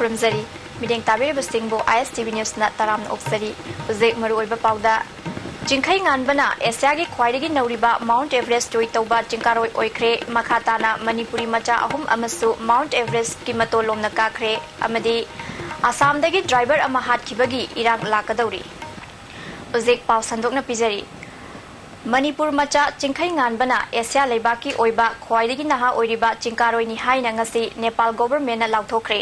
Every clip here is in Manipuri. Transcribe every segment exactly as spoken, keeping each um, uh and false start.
ꯈꯨꯔꯨꯝꯖꯔꯤ꯫ ꯃꯤꯠꯌꯦꯡ ꯇꯥꯕꯤꯔꯤꯕꯁꯤꯡꯕꯨ ISTV Newsꯅ ꯇꯔꯥꯝꯅ ꯑꯣꯛꯆꯔꯤ꯫ ꯍꯧꯖꯤꯛ ꯃꯔꯨꯑꯣꯏꯕ ꯄꯥꯎꯗ, ꯆꯤꯡꯈꯩ ꯉꯥꯟꯕꯅ ꯑꯦꯁꯤꯌꯥꯒꯤ ꯈ꯭ꯋꯥꯏꯗꯒꯤ ꯅꯧꯔꯤꯕ Mount Everest ꯖꯣꯏ ꯇꯧꯕ ꯆꯤꯡꯀꯥꯔꯣꯏ ꯑꯣꯏꯈ꯭ꯔꯦ꯫ ꯃꯈꯥ ꯇꯥꯅ ꯃꯅꯤꯄꯨꯔꯤ ꯃꯆꯥ ꯑꯍꯨꯝ ꯑꯃꯁꯨ Mount Everestꯀꯤ ꯃꯇꯣꯜ ꯂꯣꯝꯅ ꯀꯥꯈ꯭ꯔꯦ ꯑꯃꯗꯤ ꯑꯁꯥꯝꯗꯒꯤ driver ꯑꯃ ꯍꯥꯠꯈꯤꯕꯒꯤ ꯏꯔꯥꯡ ꯂꯥꯛꯀꯗꯧꯔꯤ꯫ ꯍꯧꯖꯤꯛ ꯄꯥꯎ ꯁꯟꯗꯣꯛꯅ ꯄꯤꯖꯔꯤ꯫ ꯃꯅꯤꯄꯨꯔ ꯃꯆꯥ ꯆꯤꯡꯈꯩ ꯉꯥꯟꯕꯅ ꯑꯦꯁꯤꯌꯥ ꯂꯩꯕꯥꯛꯀꯤ ꯑꯣꯏꯕ ꯈ꯭ꯋꯥꯏꯗꯒꯤ ꯅꯍꯥ ꯑꯣꯏꯔꯤꯕ ꯆꯤꯡꯀꯥꯔꯣꯏꯅꯤ ꯍꯥꯏꯅ ꯉꯁꯤ ꯅꯦꯄꯥꯜ governmentꯅ ꯂꯥꯎꯊꯣꯛꯈ꯭ꯔꯦ꯫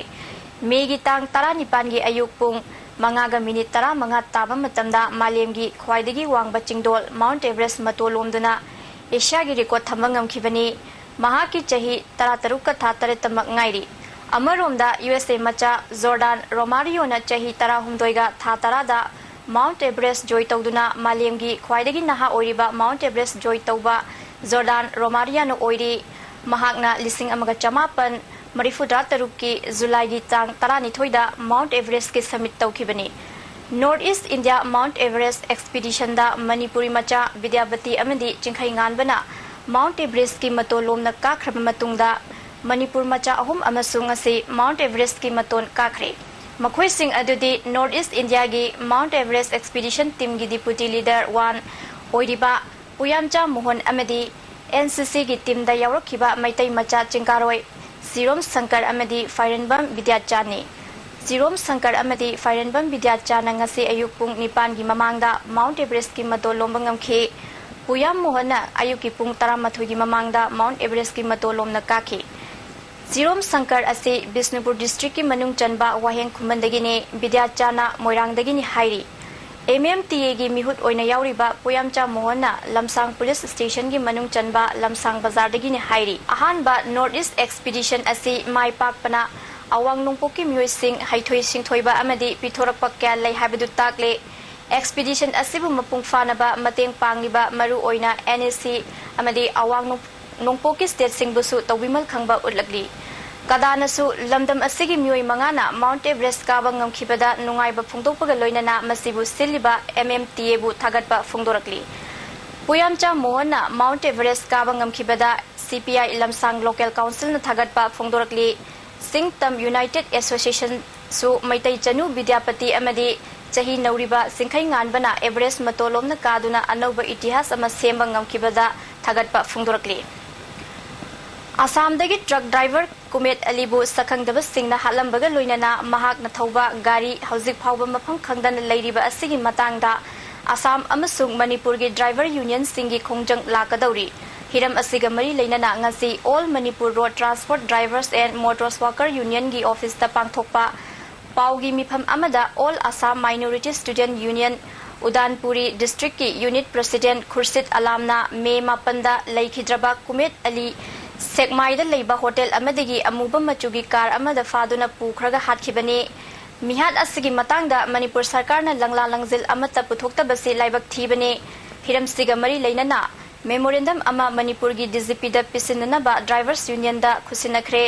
ꯃꯦꯒꯤ ꯇꯥꯡ ꯇꯔꯥꯅꯤꯄꯥꯟꯒꯤ ꯑꯌꯨꯛ ꯄꯨꯡ ꯃꯉꯥꯒ ꯃꯤꯅꯤꯠ ꯇꯔꯥꯃꯉꯥ ꯇꯥꯕ ꯃꯇꯝꯗ ꯃꯥꯂꯦꯝꯒꯤ ꯈ꯭ꯋꯥꯏꯗꯒꯤ ꯋꯥꯡꯕ ꯆꯤꯡꯗꯣꯜ Mount Everest ꯃꯇꯣꯜ ꯂꯣꯝꯗꯨꯅ ꯑꯦꯁꯤꯌꯥꯒꯤ record ꯊꯝꯕ ꯉꯝꯈꯤꯕꯅꯤ꯫ ꯃꯍꯥꯛꯀꯤ ꯆꯍꯤ ꯇꯔꯥꯇꯔꯨꯛꯀ ꯊꯥ ꯇꯔꯦꯠꯇꯃꯛ ꯉꯥꯏꯔꯤ꯫ ꯑꯃꯔꯣꯝꯗ, USA ꯃꯆꯥ ꯖꯣꯔꯗꯥꯟ ꯔꯣꯃꯥꯔꯤꯌꯣꯅ ꯆꯍꯤ ꯇꯔꯥꯍꯨꯝꯗꯣꯏꯒ ꯊꯥ ꯇꯔꯥꯗ Mount Everest ꯖꯣꯏ ꯇꯧꯗꯨꯅ ꯃꯥꯂꯦꯝꯒꯤ ꯈ꯭ꯋꯥꯏꯗꯒꯤ ꯅꯍꯥ ꯑꯣꯏꯔꯤꯕ Mount Everest ꯖꯣꯏ ꯇꯧꯕ ꯖꯣꯔꯗꯥꯟ ꯔꯣꯃꯥꯔꯤꯌꯥꯅ ꯑꯣꯏꯔꯤ꯫ ꯃꯍꯥꯛꯅ ꯂꯤꯁꯤꯡ ꯑꯃꯒ ꯆꯃꯥꯄꯟ ꯃꯔꯤꯐꯨꯇꯔꯥ ꯇꯔꯨꯛꯀꯤ ꯖꯨꯂꯥꯏꯒꯤ ꯇꯥꯡ ꯇꯔꯥꯅꯤꯊꯣꯏꯗ Mount Everestꯀꯤ summit ꯇꯧꯈꯤꯕꯅꯤ꯫ North East India Mount Everest Expeditionꯗ Manipuri ꯃꯆꯥ ꯕꯤꯗ꯭ꯌꯥꯕꯇꯤ ꯑꯃꯗꯤ ꯆꯤꯡꯈꯩ ꯉꯥꯟꯕꯅ Mount Everestꯀꯤ ꯃꯇꯣꯜ ꯂꯣꯝꯅ ꯀꯥꯈ꯭ꯔꯕ ꯃꯇꯨꯡꯗ, ꯃꯅꯤꯄꯨꯔ ꯃꯆꯥ ꯑꯍꯨꯝ ꯑꯃꯁꯨ ꯉꯁꯤ Mount Everestꯀꯤ ꯃꯇꯣꯟ ꯀꯥꯈ꯭ꯔꯦ꯫ ꯃꯈꯣꯏꯁꯤꯡ ꯑꯗꯨꯗꯤ North East Indiaꯒꯤ Mount Everest Expedition Teamꯒꯤ deputy leader one ꯑꯣꯏꯔꯤꯕ ꯄꯨꯌꯥꯝꯆꯥ ꯃꯣꯍꯟ ꯑꯃꯗꯤ NCCꯒꯤ teamꯗ ꯌꯥꯎꯔꯛꯈꯤꯕ ꯃꯩꯇꯩ ꯃꯆꯥ ꯆꯤꯡꯀꯥꯔꯣꯏ ꯁꯤꯔꯣꯝ ꯁꯪꯀꯔ ꯑꯃꯗꯤ ꯐꯥꯏꯔꯦꯟꯕꯝ ꯕꯤꯗ꯭ꯌꯥꯆꯥꯟꯅꯤ꯫ ꯁꯤꯔꯣꯝ ꯁꯪꯀꯔ ꯑꯃꯗꯤ ꯐꯥꯏꯔꯦꯟꯕꯝ ꯕꯤꯗ꯭ꯌꯥꯆꯥꯟꯅ ꯉꯁꯤ ꯑꯌꯨꯛ ꯄꯨꯡ ꯅꯤꯄꯥꯟꯒꯤ ꯃꯃꯥꯡꯗ Mount Everestꯀꯤ ꯃꯇꯣꯜ ꯂꯣꯝꯕ ꯉꯝꯈꯤ꯫ ꯄꯨꯌꯥꯝ ꯃꯣꯍꯟꯅ ꯑꯌꯨꯛꯀꯤ ꯄꯨꯡ ꯇꯔꯥꯃꯥꯊꯣꯏꯒꯤ ꯃꯃꯥꯡꯗ Mount Everestꯀꯤ ꯃꯇꯣꯜ ꯂꯣꯝꯅ ꯀꯥꯈꯤ꯫ ꯁꯤꯔꯣꯝ ꯁꯪꯀꯔ ꯑꯁꯤ ꯕꯤꯁꯅꯨꯄꯨꯔ districtꯀꯤ ꯃꯅꯨꯡ ꯆꯟꯕ ꯋꯥꯍꯦꯡ ꯈꯨꯃꯟꯗꯒꯤꯅꯤ, ꯕꯤꯗ꯭ꯌꯥꯆꯥꯟꯅ ꯃꯣꯏꯔꯥꯡꯗꯒꯤꯅꯤ ꯍꯥꯏꯔꯤ꯫ MMTAꯒꯤ ꯃꯤꯍꯨꯠ ꯑꯣꯏꯅ ꯌꯥꯎꯔꯤꯕ ꯄꯨꯌꯥꯝꯆꯥ ꯃꯣꯍꯟꯅ ꯂꯝꯁꯥꯡ police stationꯒꯤ ꯃꯅꯨꯡ ꯆꯟꯕ ꯂꯝꯁꯥꯡ ꯕꯖꯥꯔꯗꯒꯤꯅꯤ ꯍꯥꯏꯔꯤ꯫ ꯑꯍꯥꯟꯕ North East Expedition ꯑꯁꯤ ꯃꯥꯏ ꯄꯥꯛꯄꯅ ꯑꯋꯥꯡ ꯅꯣꯡꯄꯣꯛꯀꯤ ꯃꯤꯑꯣꯏꯁꯤꯡ ꯍꯩꯊꯣꯏ ꯁꯤꯡꯊꯣꯏꯕ ꯑꯃꯗꯤ ꯄꯤꯊꯣꯔꯛꯄ ꯀꯌꯥ ꯂꯩ ꯍꯥꯏꯕꯗꯨ ꯇꯥꯛꯂꯦ꯫ Expedition ꯑꯁꯤꯕꯨ ꯃꯄꯨꯡ ꯐꯥꯅꯕ ꯃꯇꯦꯡ ꯄꯥꯡꯂꯤꯕ ꯃꯔꯨ ꯑꯣꯏꯅ NAC ꯑꯃꯗꯤ ꯑꯋꯥꯡ ꯅꯣꯡ-, ꯅꯣꯡꯄꯣꯛꯀꯤ stateꯁꯤꯡꯕꯨꯁꯨ ꯇꯧꯕꯤꯃꯜ ꯈꯪꯕ ꯎꯠꯂꯛꯂꯤ꯫ ꯀꯗꯥꯅꯁꯨ ꯂꯝꯗꯝ ꯑꯁꯤꯒꯤ ꯃꯤꯑꯣꯏ ꯃꯉꯥꯅ Mount Everest ꯀꯥꯕ ꯉꯝꯈꯤꯕꯗ ꯅꯨꯡꯉꯥꯏꯕ ꯐꯣꯡꯗꯣꯛꯄꯒ ꯂꯣꯏꯅꯅ ꯃꯁꯤꯕꯨ ꯁꯤꯜꯂꯤꯕ MMTAꯕꯨ ꯊꯥꯒꯠꯄ ꯐꯣꯡꯗꯣꯔꯛꯂꯤ꯫ ꯄꯨꯌꯥꯝꯆꯥ ꯃꯣꯍꯟꯅ Mount Everest ꯀꯥꯕ ꯉꯝꯈꯤꯕꯗ CPI ꯂꯝꯁꯥꯡ local councilꯅ ꯊꯥꯒꯠꯄ ꯐꯣꯡꯗꯣꯔꯛꯂꯤ꯫ ꯁꯤꯡ ꯇꯝ ꯌꯨꯅꯥꯏꯇꯦꯗ ꯑꯦꯁꯣꯁꯤꯌꯦꯁꯟꯁꯨ ꯃꯩꯇꯩ ꯆꯅꯨ ꯕꯤꯗ꯭ꯌꯥꯄꯇꯤ ꯑꯃꯗꯤ ꯆꯍꯤ ꯅꯧꯔꯤꯕ ꯁꯤꯡꯈꯩ ꯉꯥꯟꯕꯅ ꯑꯦꯚꯔꯦꯁ ꯃꯇꯣꯟꯂꯣꯝꯅ ꯀꯥꯗꯨꯅ ꯑꯅꯧꯕ ꯏꯇꯤꯍꯥꯁ ꯑꯃ ꯁꯦꯝꯕ ꯉꯝꯈꯤꯕꯗ ꯊꯥꯒꯠꯄ ꯐꯣꯡꯗꯣꯔꯛꯂꯤ꯫ ꯑꯁꯥꯝꯗꯒꯤ ꯇ꯭ꯔꯛ ꯗ꯭ꯔꯥꯏꯚꯔ ꯀꯨꯃꯦꯠ ꯑꯂꯤꯕꯨ ꯁꯛꯈꯪꯗꯕꯁꯤꯡꯅ ꯍꯥꯠꯂꯝꯕꯒ ꯂꯣꯏꯅꯅ ꯃꯍꯥꯛꯅ ꯊꯧꯕ ꯒꯥꯔꯤ ꯍꯧꯖꯤꯛ ꯐꯥꯎꯕ ꯃꯐꯝ ꯈꯪꯗꯅ ꯂꯩꯔꯤꯕ ꯑꯁꯤꯒꯤ ꯃꯇꯥꯡꯗ ꯑꯁꯥꯝ ꯑꯃꯁꯨꯡ ꯃꯅꯤꯄꯨꯔꯒꯤ ꯗ꯭ꯔꯥꯏꯚꯔ ꯌꯨꯅꯤꯌꯟꯁꯤꯡꯒꯤ ꯈꯣꯡꯖꯪ ꯂꯥꯛꯀꯗꯧꯔꯤ꯫ ꯍꯤꯔꯝ ꯑꯁꯤꯒ ꯃꯔꯤ ꯂꯩꯅꯅ ꯉꯁꯤ All Manipur Road Transport Drivers and Motors Worker Unionꯒꯤ ꯑꯣꯐꯤꯁꯇ ꯄꯥꯡꯊꯣꯛꯄ ꯄꯥꯎꯒꯤ ꯃꯤꯐꯝ ꯑꯃꯗ All Assam Minority Student Union ꯎꯗꯥꯟꯄꯨꯔꯤ ꯗꯤꯁꯇ꯭ꯔꯤꯛꯀꯤ ꯌꯨꯅꯤꯠ ꯄ꯭ꯔꯁꯤꯗꯦꯟꯠ ꯈꯨꯔꯁꯤꯠ ꯑꯂꯥꯝꯅ ꯃꯦ ꯃꯥꯄꯟꯗ ꯂꯩꯈꯤꯗ꯭ꯔꯕ ꯀꯨꯃꯦꯠ ꯑꯂꯤ ꯁꯦꯛꯃꯥꯏꯗ ꯂꯩꯕ ꯍꯣꯇꯦꯜ ꯑꯃꯗꯒꯤ ꯑꯃꯨꯕ ꯃꯆꯨꯒꯤ ꯀꯥꯔ ꯑꯃꯗ ꯐꯥꯗꯨꯅ ꯄꯨꯈ꯭ꯔꯒ ꯍꯥꯠꯈꯤꯕꯅꯤ꯫ ꯃꯤꯍꯥꯠ ꯑꯁꯤꯒꯤ ꯃꯇꯥꯡꯗ ꯃꯅꯤꯄꯨꯔ ꯁꯔꯀꯥꯔꯅ ꯂꯪꯂꯥ ꯂꯪꯖꯤꯜ ꯑꯃꯠꯇ ꯄꯨꯊꯣꯛꯇꯕꯁꯤ ꯂꯥꯏꯕꯛ ꯊꯤꯕꯅꯤ꯫ ꯍꯤꯔꯝꯁꯤꯒ ꯃꯔꯤ ꯂꯩꯅꯅ ꯃꯦꯃꯣꯔꯦꯟꯗꯝ ꯑꯃ ꯃꯅꯤꯄꯨꯔꯒꯤ ꯗꯤ ꯖꯤ ꯄꯤꯗ ꯄꯤꯁꯤꯟꯅꯅꯕ ꯗ꯭ꯔꯥꯏꯚꯔꯁ ꯌꯨꯅꯤꯌꯟꯗ ꯈꯨꯠꯁꯤꯟꯅꯈ꯭ꯔꯦ꯫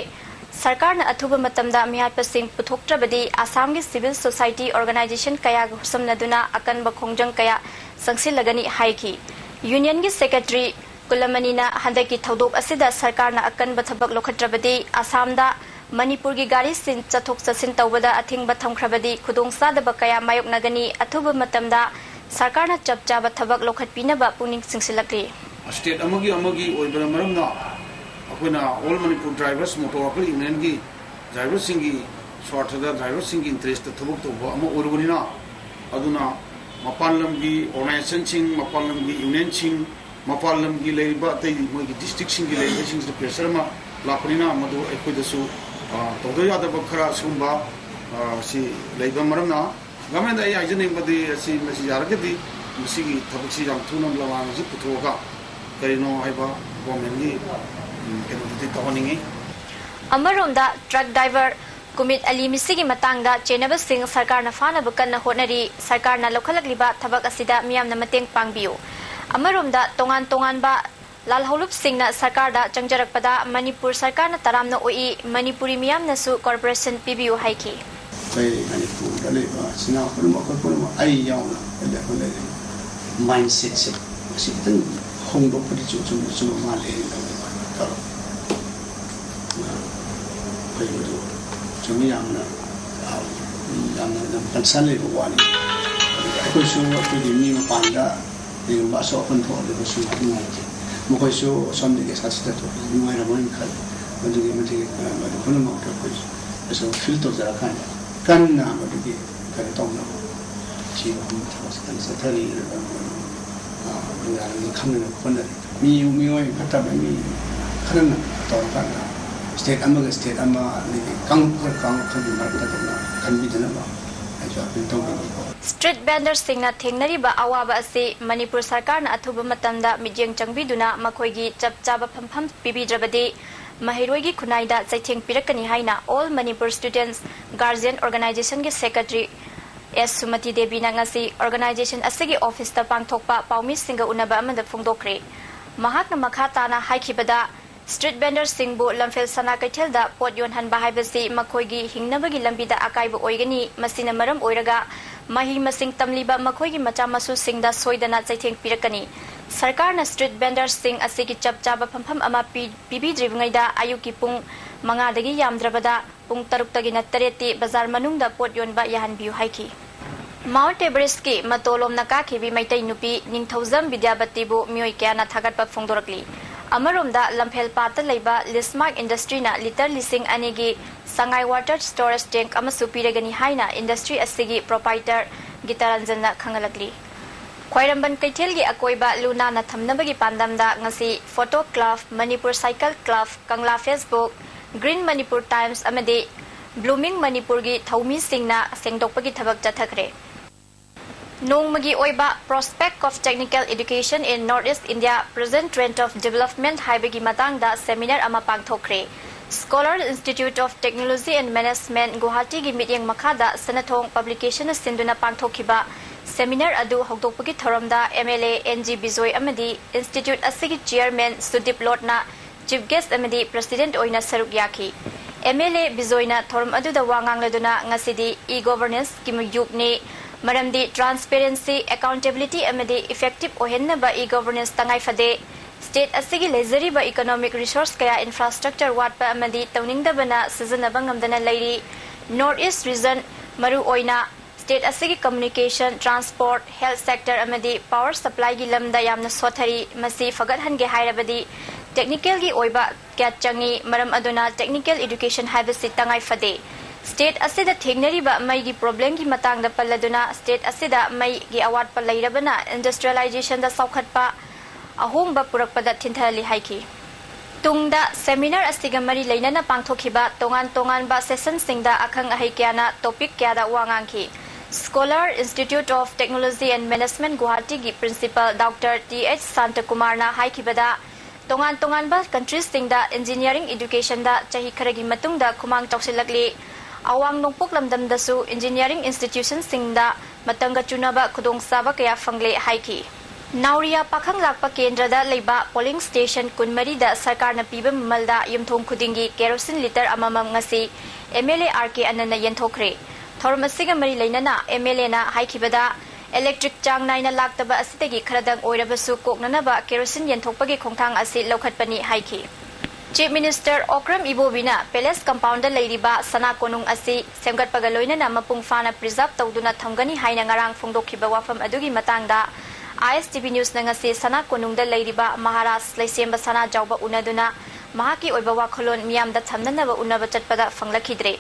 ꯁꯔꯀꯥꯔꯅ ꯑꯊꯨꯕ ꯃꯇꯝꯗ ꯃꯤꯍꯥꯠꯄꯁꯤꯡ ꯄꯨꯊꯣꯛꯇ꯭ꯔꯕꯗꯤ ꯑꯁꯥꯝꯒꯤ ꯁꯤꯚꯤꯜ ꯁꯣꯁꯥꯏꯇꯤ ꯑꯣꯔꯒꯅꯥꯏꯖꯦꯁꯟ ꯀꯌꯥꯒ ꯈꯨꯠꯁꯝꯅꯗꯨꯅ ꯑꯀꯟꯕ ꯈꯣꯡꯖꯪ ꯀꯌꯥ ꯆꯪꯁꯤꯜꯂꯒꯅꯤ ꯍꯥꯏꯈꯤ꯫ ꯌꯨꯅꯤꯌꯟꯒꯤ ꯁꯦꯀ꯭ꯔꯦꯇꯔꯤ ꯀꯨꯂꯃꯅꯤꯅ ꯍꯟꯗꯛꯀꯤ ꯊꯧꯗꯣꯛ ꯑꯁꯤꯗ ꯁꯔꯀꯥꯔꯅ ꯑꯀꯟꯕ ꯊꯕꯛ ꯂꯧꯈꯠꯇ꯭ꯔꯕꯗꯤ ꯑꯁꯥꯝꯗ ꯃꯅꯤꯄꯨꯔꯒꯤ ꯒꯥꯔꯤꯁꯤꯡ ꯆꯠꯊꯣꯛ ꯆꯠꯁꯤꯟ ꯇꯧꯕꯗ ꯑꯊꯤꯡꯕ ꯊꯝꯈ꯭ꯔꯕꯗꯤ ꯈꯨꯗꯣꯡꯆꯥꯗꯕ ꯀꯌꯥ ꯃꯥꯌꯣꯛꯅꯒꯅꯤ꯫ ꯑꯊꯨꯕ ꯃꯇꯝꯗ ꯁꯔꯀꯥꯔꯅ ꯆꯞ ꯆꯥꯕ ꯊꯕꯛ ꯂꯧꯈꯠꯄꯤꯅꯕ ꯄꯨꯛꯅꯤꯡ ꯆꯤꯡꯁꯤꯜꯂꯛꯂꯤ꯫ ꯁ꯭ꯇꯦꯠ ꯑꯃꯒꯤ ꯑꯃꯒꯤ ꯑꯣꯏꯕꯅ ꯃꯔꯝꯅ ꯑꯩꯈꯣꯏꯅ All Manipur Drivers Motor Worker Unionꯒꯤ ꯗ꯭ꯔꯥꯏꯚꯔꯁꯤꯡꯒꯤ ꯁ꯭ꯋꯥꯔꯊꯗ, ꯗ꯭ꯔꯥꯏꯚꯔꯁꯤꯡꯒꯤ ꯏꯟꯇꯔꯦꯁꯇ ꯊꯕꯛ ꯇꯧꯕ ꯑꯃ ꯑꯣꯏꯔꯨꯕꯅꯤꯅ, ꯑꯗꯨꯅ ꯃꯄꯥꯟ ꯂꯝꯒꯤ ꯑꯣꯔꯒꯅꯥꯏꯖꯦꯁꯟꯁꯤꯡ, ꯃꯄꯥꯟ ꯂꯝꯒꯤ ꯌꯨꯅꯤꯌꯟꯁꯤꯡ, ꯃꯄꯥꯟ ꯂꯝꯒꯤ ꯂꯩꯔꯤꯕ ꯑꯇꯩ ꯃꯣꯏꯒꯤ ꯗꯤꯁꯇ꯭ꯔꯤꯛꯁꯤꯡꯒꯤ ꯂꯩꯔꯤꯕꯁꯤꯡꯁꯤꯗ ꯄ꯭ꯔꯦꯁꯔ ꯑꯃ ꯂꯥꯛꯄꯅꯤꯅ, ꯃꯗꯨ ꯑꯩꯈꯣꯏꯗꯁꯨ, ꯑ, ꯇꯧꯗ ꯌꯥꯗꯕ ꯈꯔ ꯁꯤꯒꯨꯝꯕ, ꯑ, ꯁꯤ ꯂꯩꯕ ꯃꯔꯝꯅ, ꯒꯚꯔꯟꯃꯦꯟꯗ ꯑꯩ ꯍꯥꯏꯖꯅꯤꯡꯕꯗꯤ, ꯑꯁꯤ ꯃꯁꯤ ꯌꯥꯔꯒꯗꯤ ꯃꯁꯤꯒꯤ ꯊꯕꯛꯁꯤ ꯌꯥꯝ ꯊꯨꯅ ꯂꯥꯡꯁꯤ ꯄꯨꯊꯣꯛꯑꯒ ꯀꯔꯤꯅꯣ ꯍꯥꯏꯕ ꯒꯚꯔꯟꯃꯦꯟꯒꯤ, ꯎꯝ, ꯀꯩꯅꯣꯗꯨꯗꯤ ꯇꯧꯍꯟꯅꯤꯡꯉꯤ꯫ ꯑꯃꯔꯣꯝꯗ ꯇ꯭ꯔꯛ ꯗ꯭ꯔꯥꯏꯚꯔ ꯀꯨꯃꯤꯠ ꯑꯂꯤ ꯃꯤꯁꯤꯒꯤ ꯃꯇꯥꯡꯗ ꯆꯦꯟꯅꯕꯁꯤꯡ ꯁꯔꯀꯥꯔꯅ ꯐꯥꯅꯕ ꯀꯟꯅ ꯍꯣꯠꯅꯔꯤ꯫ ꯁꯔꯀꯥꯔꯅ ꯂꯧꯈꯠꯂꯛꯂꯤꯕ ꯊꯕꯛ ꯑꯁꯤꯗ ꯃꯤꯌꯥꯝꯅ ꯃꯇꯦꯡ ꯄꯥꯡꯕꯤꯌꯨ꯫ ꯑꯃꯔꯣꯝꯗ ꯇꯣꯉꯥꯟ ꯇꯣꯉꯥꯟꯕ ꯂꯥꯜꯍꯧꯂꯨꯞꯁꯤꯡꯅ ꯁꯔꯀꯥꯔꯗ ꯆꯪꯖꯔꯛꯄꯗ ꯃꯅꯤꯄꯨꯔ ꯁꯔꯀꯥꯔꯅ ꯇꯔꯥꯝꯅ ꯑꯣꯛꯏ, ꯃꯅꯤꯄꯨꯔꯤ ꯃꯤꯌꯥꯝꯅꯁꯨ ꯀꯣꯑꯣꯄꯔꯦꯁꯟ ꯄꯤꯕꯤꯌꯨ ꯍꯥꯏꯈꯤ꯫ ꯑꯩꯈꯣꯏ ꯃꯅꯤꯄꯨꯔꯗ ꯂꯩꯕ ꯏꯆꯤꯟ ꯏꯅꯥꯎ ꯄꯨꯝꯅꯃꯛ, ꯑꯩꯈꯣꯏ ꯄꯨꯝꯅꯃꯛ, ꯑꯩ ꯌꯥꯎꯅ, ꯑꯩꯈꯣꯏ ꯂꯩꯔꯤꯕ ꯃꯥꯏꯟꯁꯦꯠꯁꯦ ꯃꯁꯤ ꯈꯤꯇꯪ ꯍꯣꯡꯗꯣꯛꯄꯗꯤ ꯆꯨꯝ-, ꯆꯨꯝ-, ꯆꯨꯝꯕ ꯃꯥꯜꯂꯦ ꯍꯥꯏꯅ ꯈꯜꯂꯦ꯫ ꯆꯨꯝꯃꯤ, ꯌꯥꯝꯅ, ꯌꯥꯝꯅ, ꯌꯥꯝ concern ꯂꯩꯕ ꯋꯥꯅꯤ꯫ ꯑꯗꯨꯒ ꯑꯩꯈꯣꯏꯁꯨ, ꯑꯩꯈꯣꯏꯒꯤ ꯃꯤ ꯃꯄꯥꯟꯗ ꯀꯔꯤꯒꯨꯝꯕ ꯑꯁꯣꯛ ꯑꯄꯟ ꯊꯣꯛꯍꯜꯂꯒꯁꯨ ꯌꯥꯝ ꯅꯨꯡꯉꯥꯏꯇꯦ꯫ ꯃꯈꯣꯏꯁꯨ ꯑꯁꯣꯝꯗꯒꯤ ꯁꯥꯁꯤꯗ ꯊꯣꯛꯄꯁꯤ ꯅꯨꯡꯉꯥꯏꯔꯝꯃꯣꯏꯅ ꯈꯜꯂꯤ꯫ ꯃꯗꯨꯒꯤ ꯃꯇꯤꯛ, ꯑ, ꯃꯗꯨ ꯄꯨꯝꯅꯃꯛꯇ ꯑꯩꯈꯣꯏꯁꯨ ꯑꯁꯣꯝ feel ꯇꯧꯖꯔꯀꯥꯟꯗ ꯀꯟꯅ ꯃꯗꯨꯒꯤ ꯀꯩꯅꯣ ꯇꯧꯅꯕ ꯊꯤꯕ ꯈꯣꯠꯄ ꯊꯕꯛꯁꯦ ꯀꯟꯅ ꯆꯠꯊꯔꯤ꯫ ꯑꯗꯨꯒ, ꯑ, ꯃꯌꯥꯝꯒꯤ ꯈꯪꯅꯅꯕ ꯍꯣꯠꯅꯔꯤ꯫ ꯃꯤ, ꯃꯤꯑꯣꯏ ꯐꯠꯇꯕ ꯃꯤ ꯈꯔꯅ ꯇꯧꯔꯀꯥꯟꯗ state ꯑꯃꯒ state ꯑꯃ, ꯑꯗꯒꯤ ꯀꯥꯡꯂꯨꯞ ꯈꯔ ꯀꯥꯡꯂꯨꯞ ꯈꯔꯒꯤ ꯃꯔꯛꯇ ꯇꯧꯅ ꯈꯟꯕꯤꯗꯅꯕ ꯑꯩꯁꯨ appeal ꯇꯧꯖꯅꯤꯡꯉꯤ꯫ Street vendorꯁꯤꯡꯅ ꯊꯦꯡꯅꯔꯤꯕ ꯑꯋꯥꯕ ꯑꯁꯤ ꯃꯅꯤꯄꯨꯔ ꯁꯔꯀꯥꯔꯅ ꯑꯊꯨꯕ ꯃꯇꯝꯗ ꯃꯤꯠꯌꯦꯡ ꯆꯪꯕꯤꯗꯨꯅ ꯃꯈꯣꯏꯒꯤ ꯆꯞ ꯆꯥꯕ ꯐꯝꯐꯝ ꯄꯤꯕꯤꯗ꯭ꯔꯕꯗꯤ ꯃꯍꯩꯔꯣꯏꯒꯤ ꯈꯨꯟꯅꯥꯏꯗ ꯆꯩꯊꯦꯡ ꯄꯤꯔꯛꯀꯅꯤ ꯍꯥꯏꯅ All Manipur Students Guardian Organizationꯒꯤ secretary S ꯁꯨꯃꯇꯤ ꯗꯦꯕꯤꯅ ꯉꯁꯤ organization ꯑꯁꯤꯒꯤ officeꯇ ꯄꯥꯡꯊꯣꯛꯄ ꯄꯥꯎꯃꯤꯁꯤꯡꯒ ꯎꯅꯕ ꯑꯃꯗ ꯐꯣꯡꯗꯣꯛꯈ꯭ꯔꯦ꯫ ꯃꯍꯥꯛꯅ ꯃꯈꯥ ꯇꯥꯅ ꯍꯥꯏꯈꯤꯕꯗ, street vendorꯁꯤꯡꯕꯨ ꯂꯝꯐꯦꯜ ꯁꯅꯥ ꯀꯩꯊꯦꯜꯗ ꯄꯣꯠ ꯌꯣꯟꯍꯟꯕ ꯍꯥꯏꯕꯁꯤ ꯃꯈꯣꯏꯒꯤ ꯍꯤꯡꯅꯕꯒꯤ ꯂꯝꯕꯤꯗ ꯑꯀꯥꯏꯕ ꯑꯣꯏꯒꯅꯤ꯫ ꯃꯁꯤꯅ ꯃꯔꯝ ꯑꯣꯏꯔꯒ ꯃꯍꯩ ꯃꯁꯤꯡ ꯇꯝꯂꯤꯕ ꯃꯈꯣꯏꯒꯤ ꯃꯆꯥ ꯃꯁꯨꯁꯤꯡꯗ ꯁꯣꯏꯗꯅ ꯆꯩꯊꯦꯡ ꯄꯤꯔꯛꯀꯅꯤ꯫ ꯁꯔꯀꯥꯔꯅ street vendorꯁꯤꯡ ꯑꯁꯤꯒꯤ ꯆꯞ ꯆꯥꯕ ꯐꯝꯐꯝ ꯑꯃ ꯄꯤ-, ꯄꯤꯕꯤꯗ꯭ꯔꯤꯕꯉꯩꯗ ꯑꯌꯨꯛꯀꯤ ꯄꯨꯡ ꯃꯉꯥꯗꯒꯤ ꯌꯥꯝꯗ꯭ꯔꯕꯗ ꯄꯨꯡ ꯇꯔꯨꯛꯇꯒꯤꯅ ꯇꯔꯦꯠꯇꯤ ꯕꯖꯥꯔ ꯃꯅꯨꯡꯗ ꯄꯣꯠ ꯌꯣꯟꯕ ꯌꯥꯍꯟꯕꯤꯌꯨ ꯍꯥꯏꯈꯤ꯫ Mount Everestꯀꯤ ꯃꯇꯣꯂꯣꯝꯅ ꯀꯥꯈꯤꯕꯤ ꯃꯩꯇꯩ ꯅꯨꯄꯤ ꯅꯤꯡꯊꯧꯖꯝ ꯕꯤꯗ꯭ꯌꯥꯕꯇꯤꯕꯨ ꯃꯤꯑꯣꯏ ꯀꯌꯥꯅ ꯊꯥꯒꯠꯄ ꯐꯣꯡꯗꯣꯔꯛꯂꯤ꯫ ꯑꯃꯔꯣꯝꯗ, ꯂꯝꯐꯦꯜ ꯄꯥꯠꯇ ꯂꯩꯕ Listmark Industryꯅ litre ꯂꯤꯁꯤꯡ ꯑꯅꯤꯒꯤ ꯁꯉꯥꯏ water storage tank ꯑꯃꯁꯨ ꯄꯤꯔꯒꯅꯤ ꯍꯥꯏꯅ industry ꯑꯁꯤꯒꯤ proprietor ꯒꯤꯇꯥꯔꯟꯖꯟꯅ ꯈꯪꯍꯜꯂꯛꯂꯤ꯫ ꯈ꯭ꯋꯥꯏꯔꯝꯕꯟ ꯀꯩꯊꯦꯜꯒꯤ ꯑꯀꯣꯏꯕ ꯂꯨ ꯅꯥꯟꯅ ꯊꯝꯅꯕꯒꯤ ꯄꯥꯟꯗꯝꯗ ꯉꯁꯤ Photo Club, Manipur Cycle Club, Kangla Facebook, Green Manipur Times ꯑꯃꯗꯤ Blooming Manipurꯒꯤ ꯊꯧꯃꯤꯁꯤꯡꯅ ꯁꯦꯡꯗꯣꯛꯄꯒꯤ ꯊꯕꯛ ꯆꯠꯊꯈ꯭ꯔꯦ꯫ ꯅꯣꯡꯃꯒꯤ ꯑꯣꯏꯕ Prospect of Technical Education in North East India, Present Trend of Development ꯍꯥꯏꯕꯒꯤ ꯃꯇꯥꯡꯗ seminar ꯑꯃ ꯄꯥꯡꯊꯣꯛꯈ꯭ꯔꯦ꯫ Scholar Institute of Technology and Management, ꯒꯨꯋꯥꯍꯥꯇꯤꯒꯤ ꯃꯤꯠꯌꯦꯡ ꯃꯈꯥꯗ ꯁꯅꯥꯊꯣꯡ Publicationꯅ ꯁꯤꯟꯗꯨꯅ ꯄꯥꯡꯊꯣꯛꯈꯤꯕ seminar ꯑꯗꯨ ꯍꯧꯗꯣꯛꯄꯒꯤ ꯊꯧꯔꯝꯗ MLA N G ꯕꯤꯖꯣꯏ ꯑꯃꯗꯤ Institute ꯑꯁꯤꯒꯤ chairman ꯁꯨꯗꯤꯞ ꯂꯣꯠꯅ chief guest ꯑꯃꯗꯤ president ꯑꯣꯏꯅ ꯁꯔꯨꯛ ꯌꯥꯈꯤ꯫ MLA ꯕꯤꯖꯣꯏꯅ ꯊꯧꯔꯝ ꯑꯗꯨꯗ ꯋꯥ ꯉꯥꯡꯂꯗꯨꯅ, ꯉꯁꯤꯗꯤ e-governanceꯀꯤ ꯌꯨꯒꯅꯤ, ꯃꯔꯝꯗꯤ transparency, accountability ꯑꯃꯗꯤ effective ꯑꯣꯏꯍꯟꯅꯕ e-governance ꯇꯉꯥꯏ ꯐꯗꯦ꯫ State ꯑꯁꯤꯒꯤ ꯂꯩꯖꯔꯤꯕ economic resource ꯀꯌꯥ infrastructure ꯋꯥꯠꯄ ꯑꯃꯗꯤ ꯇꯧꯅꯤꯡꯗꯕꯅ ꯁꯤꯖꯤꯟꯅꯕ ꯉꯝꯗꯅ ꯂꯩꯔꯤ꯫ North East region, ꯃꯔꯨ ꯑꯣꯏꯅ state ꯑꯁꯤꯒꯤ communication, transport, health sector ꯑꯃꯗꯤ power supplyꯒꯤ ꯂꯝꯗ ꯌꯥꯝꯅ ꯁꯣꯊꯔꯤ꯫ ꯃꯁꯤ ꯐꯒꯠꯍꯟꯒꯦ ꯍꯥꯏꯔꯕꯗꯤ technicalꯒꯤ ꯑꯣꯏꯕ ꯀꯌꯥ ꯆꯪꯏ꯫ ꯃꯔꯝ ꯑꯗꯨꯅ technical education ꯍꯥꯏꯕꯁꯤ ꯇꯉꯥꯏ ꯐꯗꯦ꯫ State ꯑꯁꯤꯗ ꯊꯦꯡꯅꯔꯤꯕ ꯃꯩꯒꯤ problemꯒꯤ ꯃꯇꯥꯡꯗ ꯄꯜꯂꯗꯨꯅ, state ꯑꯁꯤꯗ ꯃꯩꯒꯤ ꯑꯋꯥꯠꯄ ꯂꯩꯔꯕꯅ industrializationꯗ ꯆꯥꯎꯈꯠꯄ ꯑꯍꯣꯡꯕ ꯄꯨꯔꯛꯄꯗ ꯊꯤꯟꯊꯍꯜꯂꯤ ꯍꯥꯏꯈꯤ꯫ ꯇꯨꯡꯗ seminar ꯑꯁꯤꯒ ꯃꯔꯤ ꯂꯩꯅꯅ ꯄꯥꯡꯊꯣꯛꯈꯤꯕ ꯇꯣꯉꯥꯟ ꯇꯣꯉꯥꯟꯕ sessionꯁꯤꯡꯗ ꯑꯈꯪ ꯑꯍꯩ ꯀꯌꯥꯅ topic ꯀꯌꯥꯗ ꯋꯥ ꯉꯥꯡꯈꯤ꯫ Scholar, Institute of Technology and Management, ꯒꯨꯋꯥꯍꯥꯇꯤꯒꯤ principal Doctor T H ꯁꯥꯟꯇꯀꯨꯃꯥꯔꯅ ꯍꯥꯏꯈꯤꯕꯗ, ꯇꯣꯉꯥꯟ ꯇꯣꯉꯥꯟꯕ countryꯁꯤꯡꯗ engineering educationꯗ ꯆꯍꯤ ꯈꯔꯒꯤ ꯃꯇꯨꯡꯗ ꯈꯨꯃꯥꯡ ꯆꯥꯎꯁꯤꯜꯂꯛꯂꯤ꯫ ꯑꯋꯥꯡ ꯅꯣꯡꯄꯣꯛ ꯂꯝꯗꯝꯗꯁꯨ engineering institutionꯁꯤꯡꯗ ꯃꯇꯝꯒ ꯆꯨꯅꯕ ꯈꯨꯗꯣꯡꯆꯥꯕ ꯀꯌꯥ ꯐꯪꯂꯦ ꯍꯥꯏꯈꯤ꯫ ꯅꯥꯎꯔꯤꯌꯥ ꯄꯥꯈꯪ ꯂꯥꯛꯄ ꯀꯦꯟꯗ꯭ꯔꯗ ꯂꯩꯕ polling station ꯀꯨꯟꯃꯔꯤꯗ ꯁꯔꯀꯥꯔꯅ ꯄꯤꯕ ꯃꯃꯜꯗ ꯌꯨꯝꯊꯣꯡ ꯈꯨꯗꯤꯡꯒꯤ kerosene litre ꯑꯃꯃꯝ ꯉꯁꯤ M L A R K ꯑꯅꯟꯅ ꯌꯦꯟꯊꯣꯛꯈ꯭ꯔꯦ꯫ ꯊꯧꯔꯝ ꯑꯁꯤꯒ ꯃꯔꯤ ꯂꯩꯅꯅ M L Aꯅ ꯍꯥꯏꯈꯤꯕꯗ, electric ꯆꯥꯡ ꯅꯥꯏꯅ ꯂꯥꯛꯇꯕ ꯑꯁꯤꯗꯒꯤ ꯈꯔꯗꯪ ꯑꯣꯏꯔꯕꯁꯨ ꯀꯣꯛꯅꯅꯕ kerosene ꯌꯦꯟꯊꯣꯛꯄꯒꯤ ꯈꯣꯡꯊꯥꯡ ꯑꯁꯤ ꯂꯧꯈꯠꯄꯅꯤ ꯍꯥꯏꯈꯤ꯫ Chief Minister ꯑꯣꯀ꯭ꯔꯝ ꯏꯕꯣꯕꯤꯅ Palace Compoundꯗ ꯂꯩꯔꯤꯕ ꯁꯅꯥ ꯀꯣꯅꯨꯡ ꯑꯁꯤ ꯁꯦꯝꯒꯠꯄꯒ ꯂꯣꯏꯅꯅ ꯃꯄꯨꯡ ꯐꯥꯅ preserve ꯇꯧꯗꯨꯅ ꯊꯝꯒꯅꯤ ꯍꯥꯏꯅ ꯉꯔꯥꯡ ꯐꯣꯡꯗꯣꯛꯈꯤꯕ ꯋꯥꯐꯝ ꯑꯗꯨꯒꯤ ꯃꯇꯥꯡꯗ I S T V Newsꯅ ꯉꯁꯤ ꯁꯅꯥ ꯀꯣꯅꯨꯡꯗ ꯂꯩꯔꯤꯕ ꯃꯍꯥꯔꯥꯖ ꯂꯩꯁꯦꯝꯕ ꯁꯅꯥꯖꯥꯎꯕ ꯎꯅꯗꯨꯅ ꯃꯍꯥꯛꯀꯤ ꯑꯣꯏꯕ ꯋꯥꯈꯜꯂꯣꯟ ꯃꯤꯌꯥꯝꯗ ꯊꯝꯅꯅꯕ ꯎꯅꯕ ꯆꯠꯄꯗ ꯐꯪꯂꯛꯈꯤꯗ꯭ꯔꯦ꯫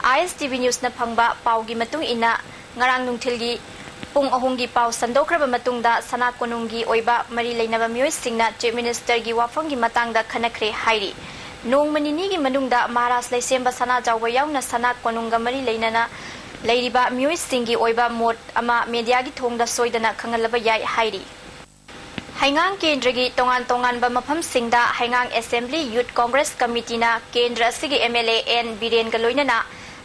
I S T V Newsꯅ ꯐꯪꯕ ꯄꯥꯎꯒꯤ ꯃꯇꯨꯡ ꯏꯟꯅ, ꯉꯔꯥꯡ ꯅꯨꯡꯊꯤꯜꯒꯤ ꯄꯨꯡ ꯑꯍꯨꯝꯒꯤ ꯄꯥꯎ ꯁꯟꯗꯣꯛꯈ꯭ꯔꯕ ꯃꯇꯨꯡꯗ ꯁꯅꯥ ꯀꯣꯅꯨꯡꯒꯤ ꯑꯣꯏꯕ ꯃꯔꯤ ꯂꯩꯅꯕ ꯃꯤꯑꯣꯏꯁꯤꯡꯅ Chief Ministerꯒꯤ ꯋꯥꯐꯝꯒꯤ ꯃꯇꯥꯡꯗ ꯈꯟꯅꯈ꯭ꯔꯦ ꯍꯥꯏꯔꯤ꯫ ꯅꯣꯡꯃ ꯅꯤꯅꯤꯒꯤ ꯃꯅꯨꯡꯗ ꯃꯍꯥꯔꯥꯖ ꯂꯩꯁꯦꯝꯕ ꯁꯅꯥꯖꯥꯎꯕ ꯌꯥꯎꯅ ꯁꯅꯥ ꯀꯣꯅꯨꯡꯒ ꯃꯔꯤ ꯂꯩꯅꯅ ꯂꯩꯔꯤꯕ ꯃꯤꯑꯣꯏꯁꯤꯡꯒꯤ ꯑꯣꯏꯕ ꯃꯣꯠ ꯑꯃ mediaꯒꯤ ꯊꯣꯡꯗ ꯁꯣꯏꯗꯅ ꯈꯪꯍꯜꯂꯕ ꯌꯥꯏ ꯍꯥꯏꯔꯤ꯫ ꯍꯩꯉꯥꯡ ꯀꯦꯟꯗ꯭ꯔꯒꯤ ꯇꯣꯉꯥꯟ ꯇꯣꯉꯥꯟꯕ ꯃꯐꯝꯁꯤꯡꯗ ꯍꯩꯉꯥꯡ Assembly Youth Congress Committeeꯅ ꯀꯦꯟꯗ꯭ꯔ ꯑꯁꯤꯒꯤ M L A N ꯕꯤꯔꯦꯟꯒ ꯂꯣꯏꯅꯅ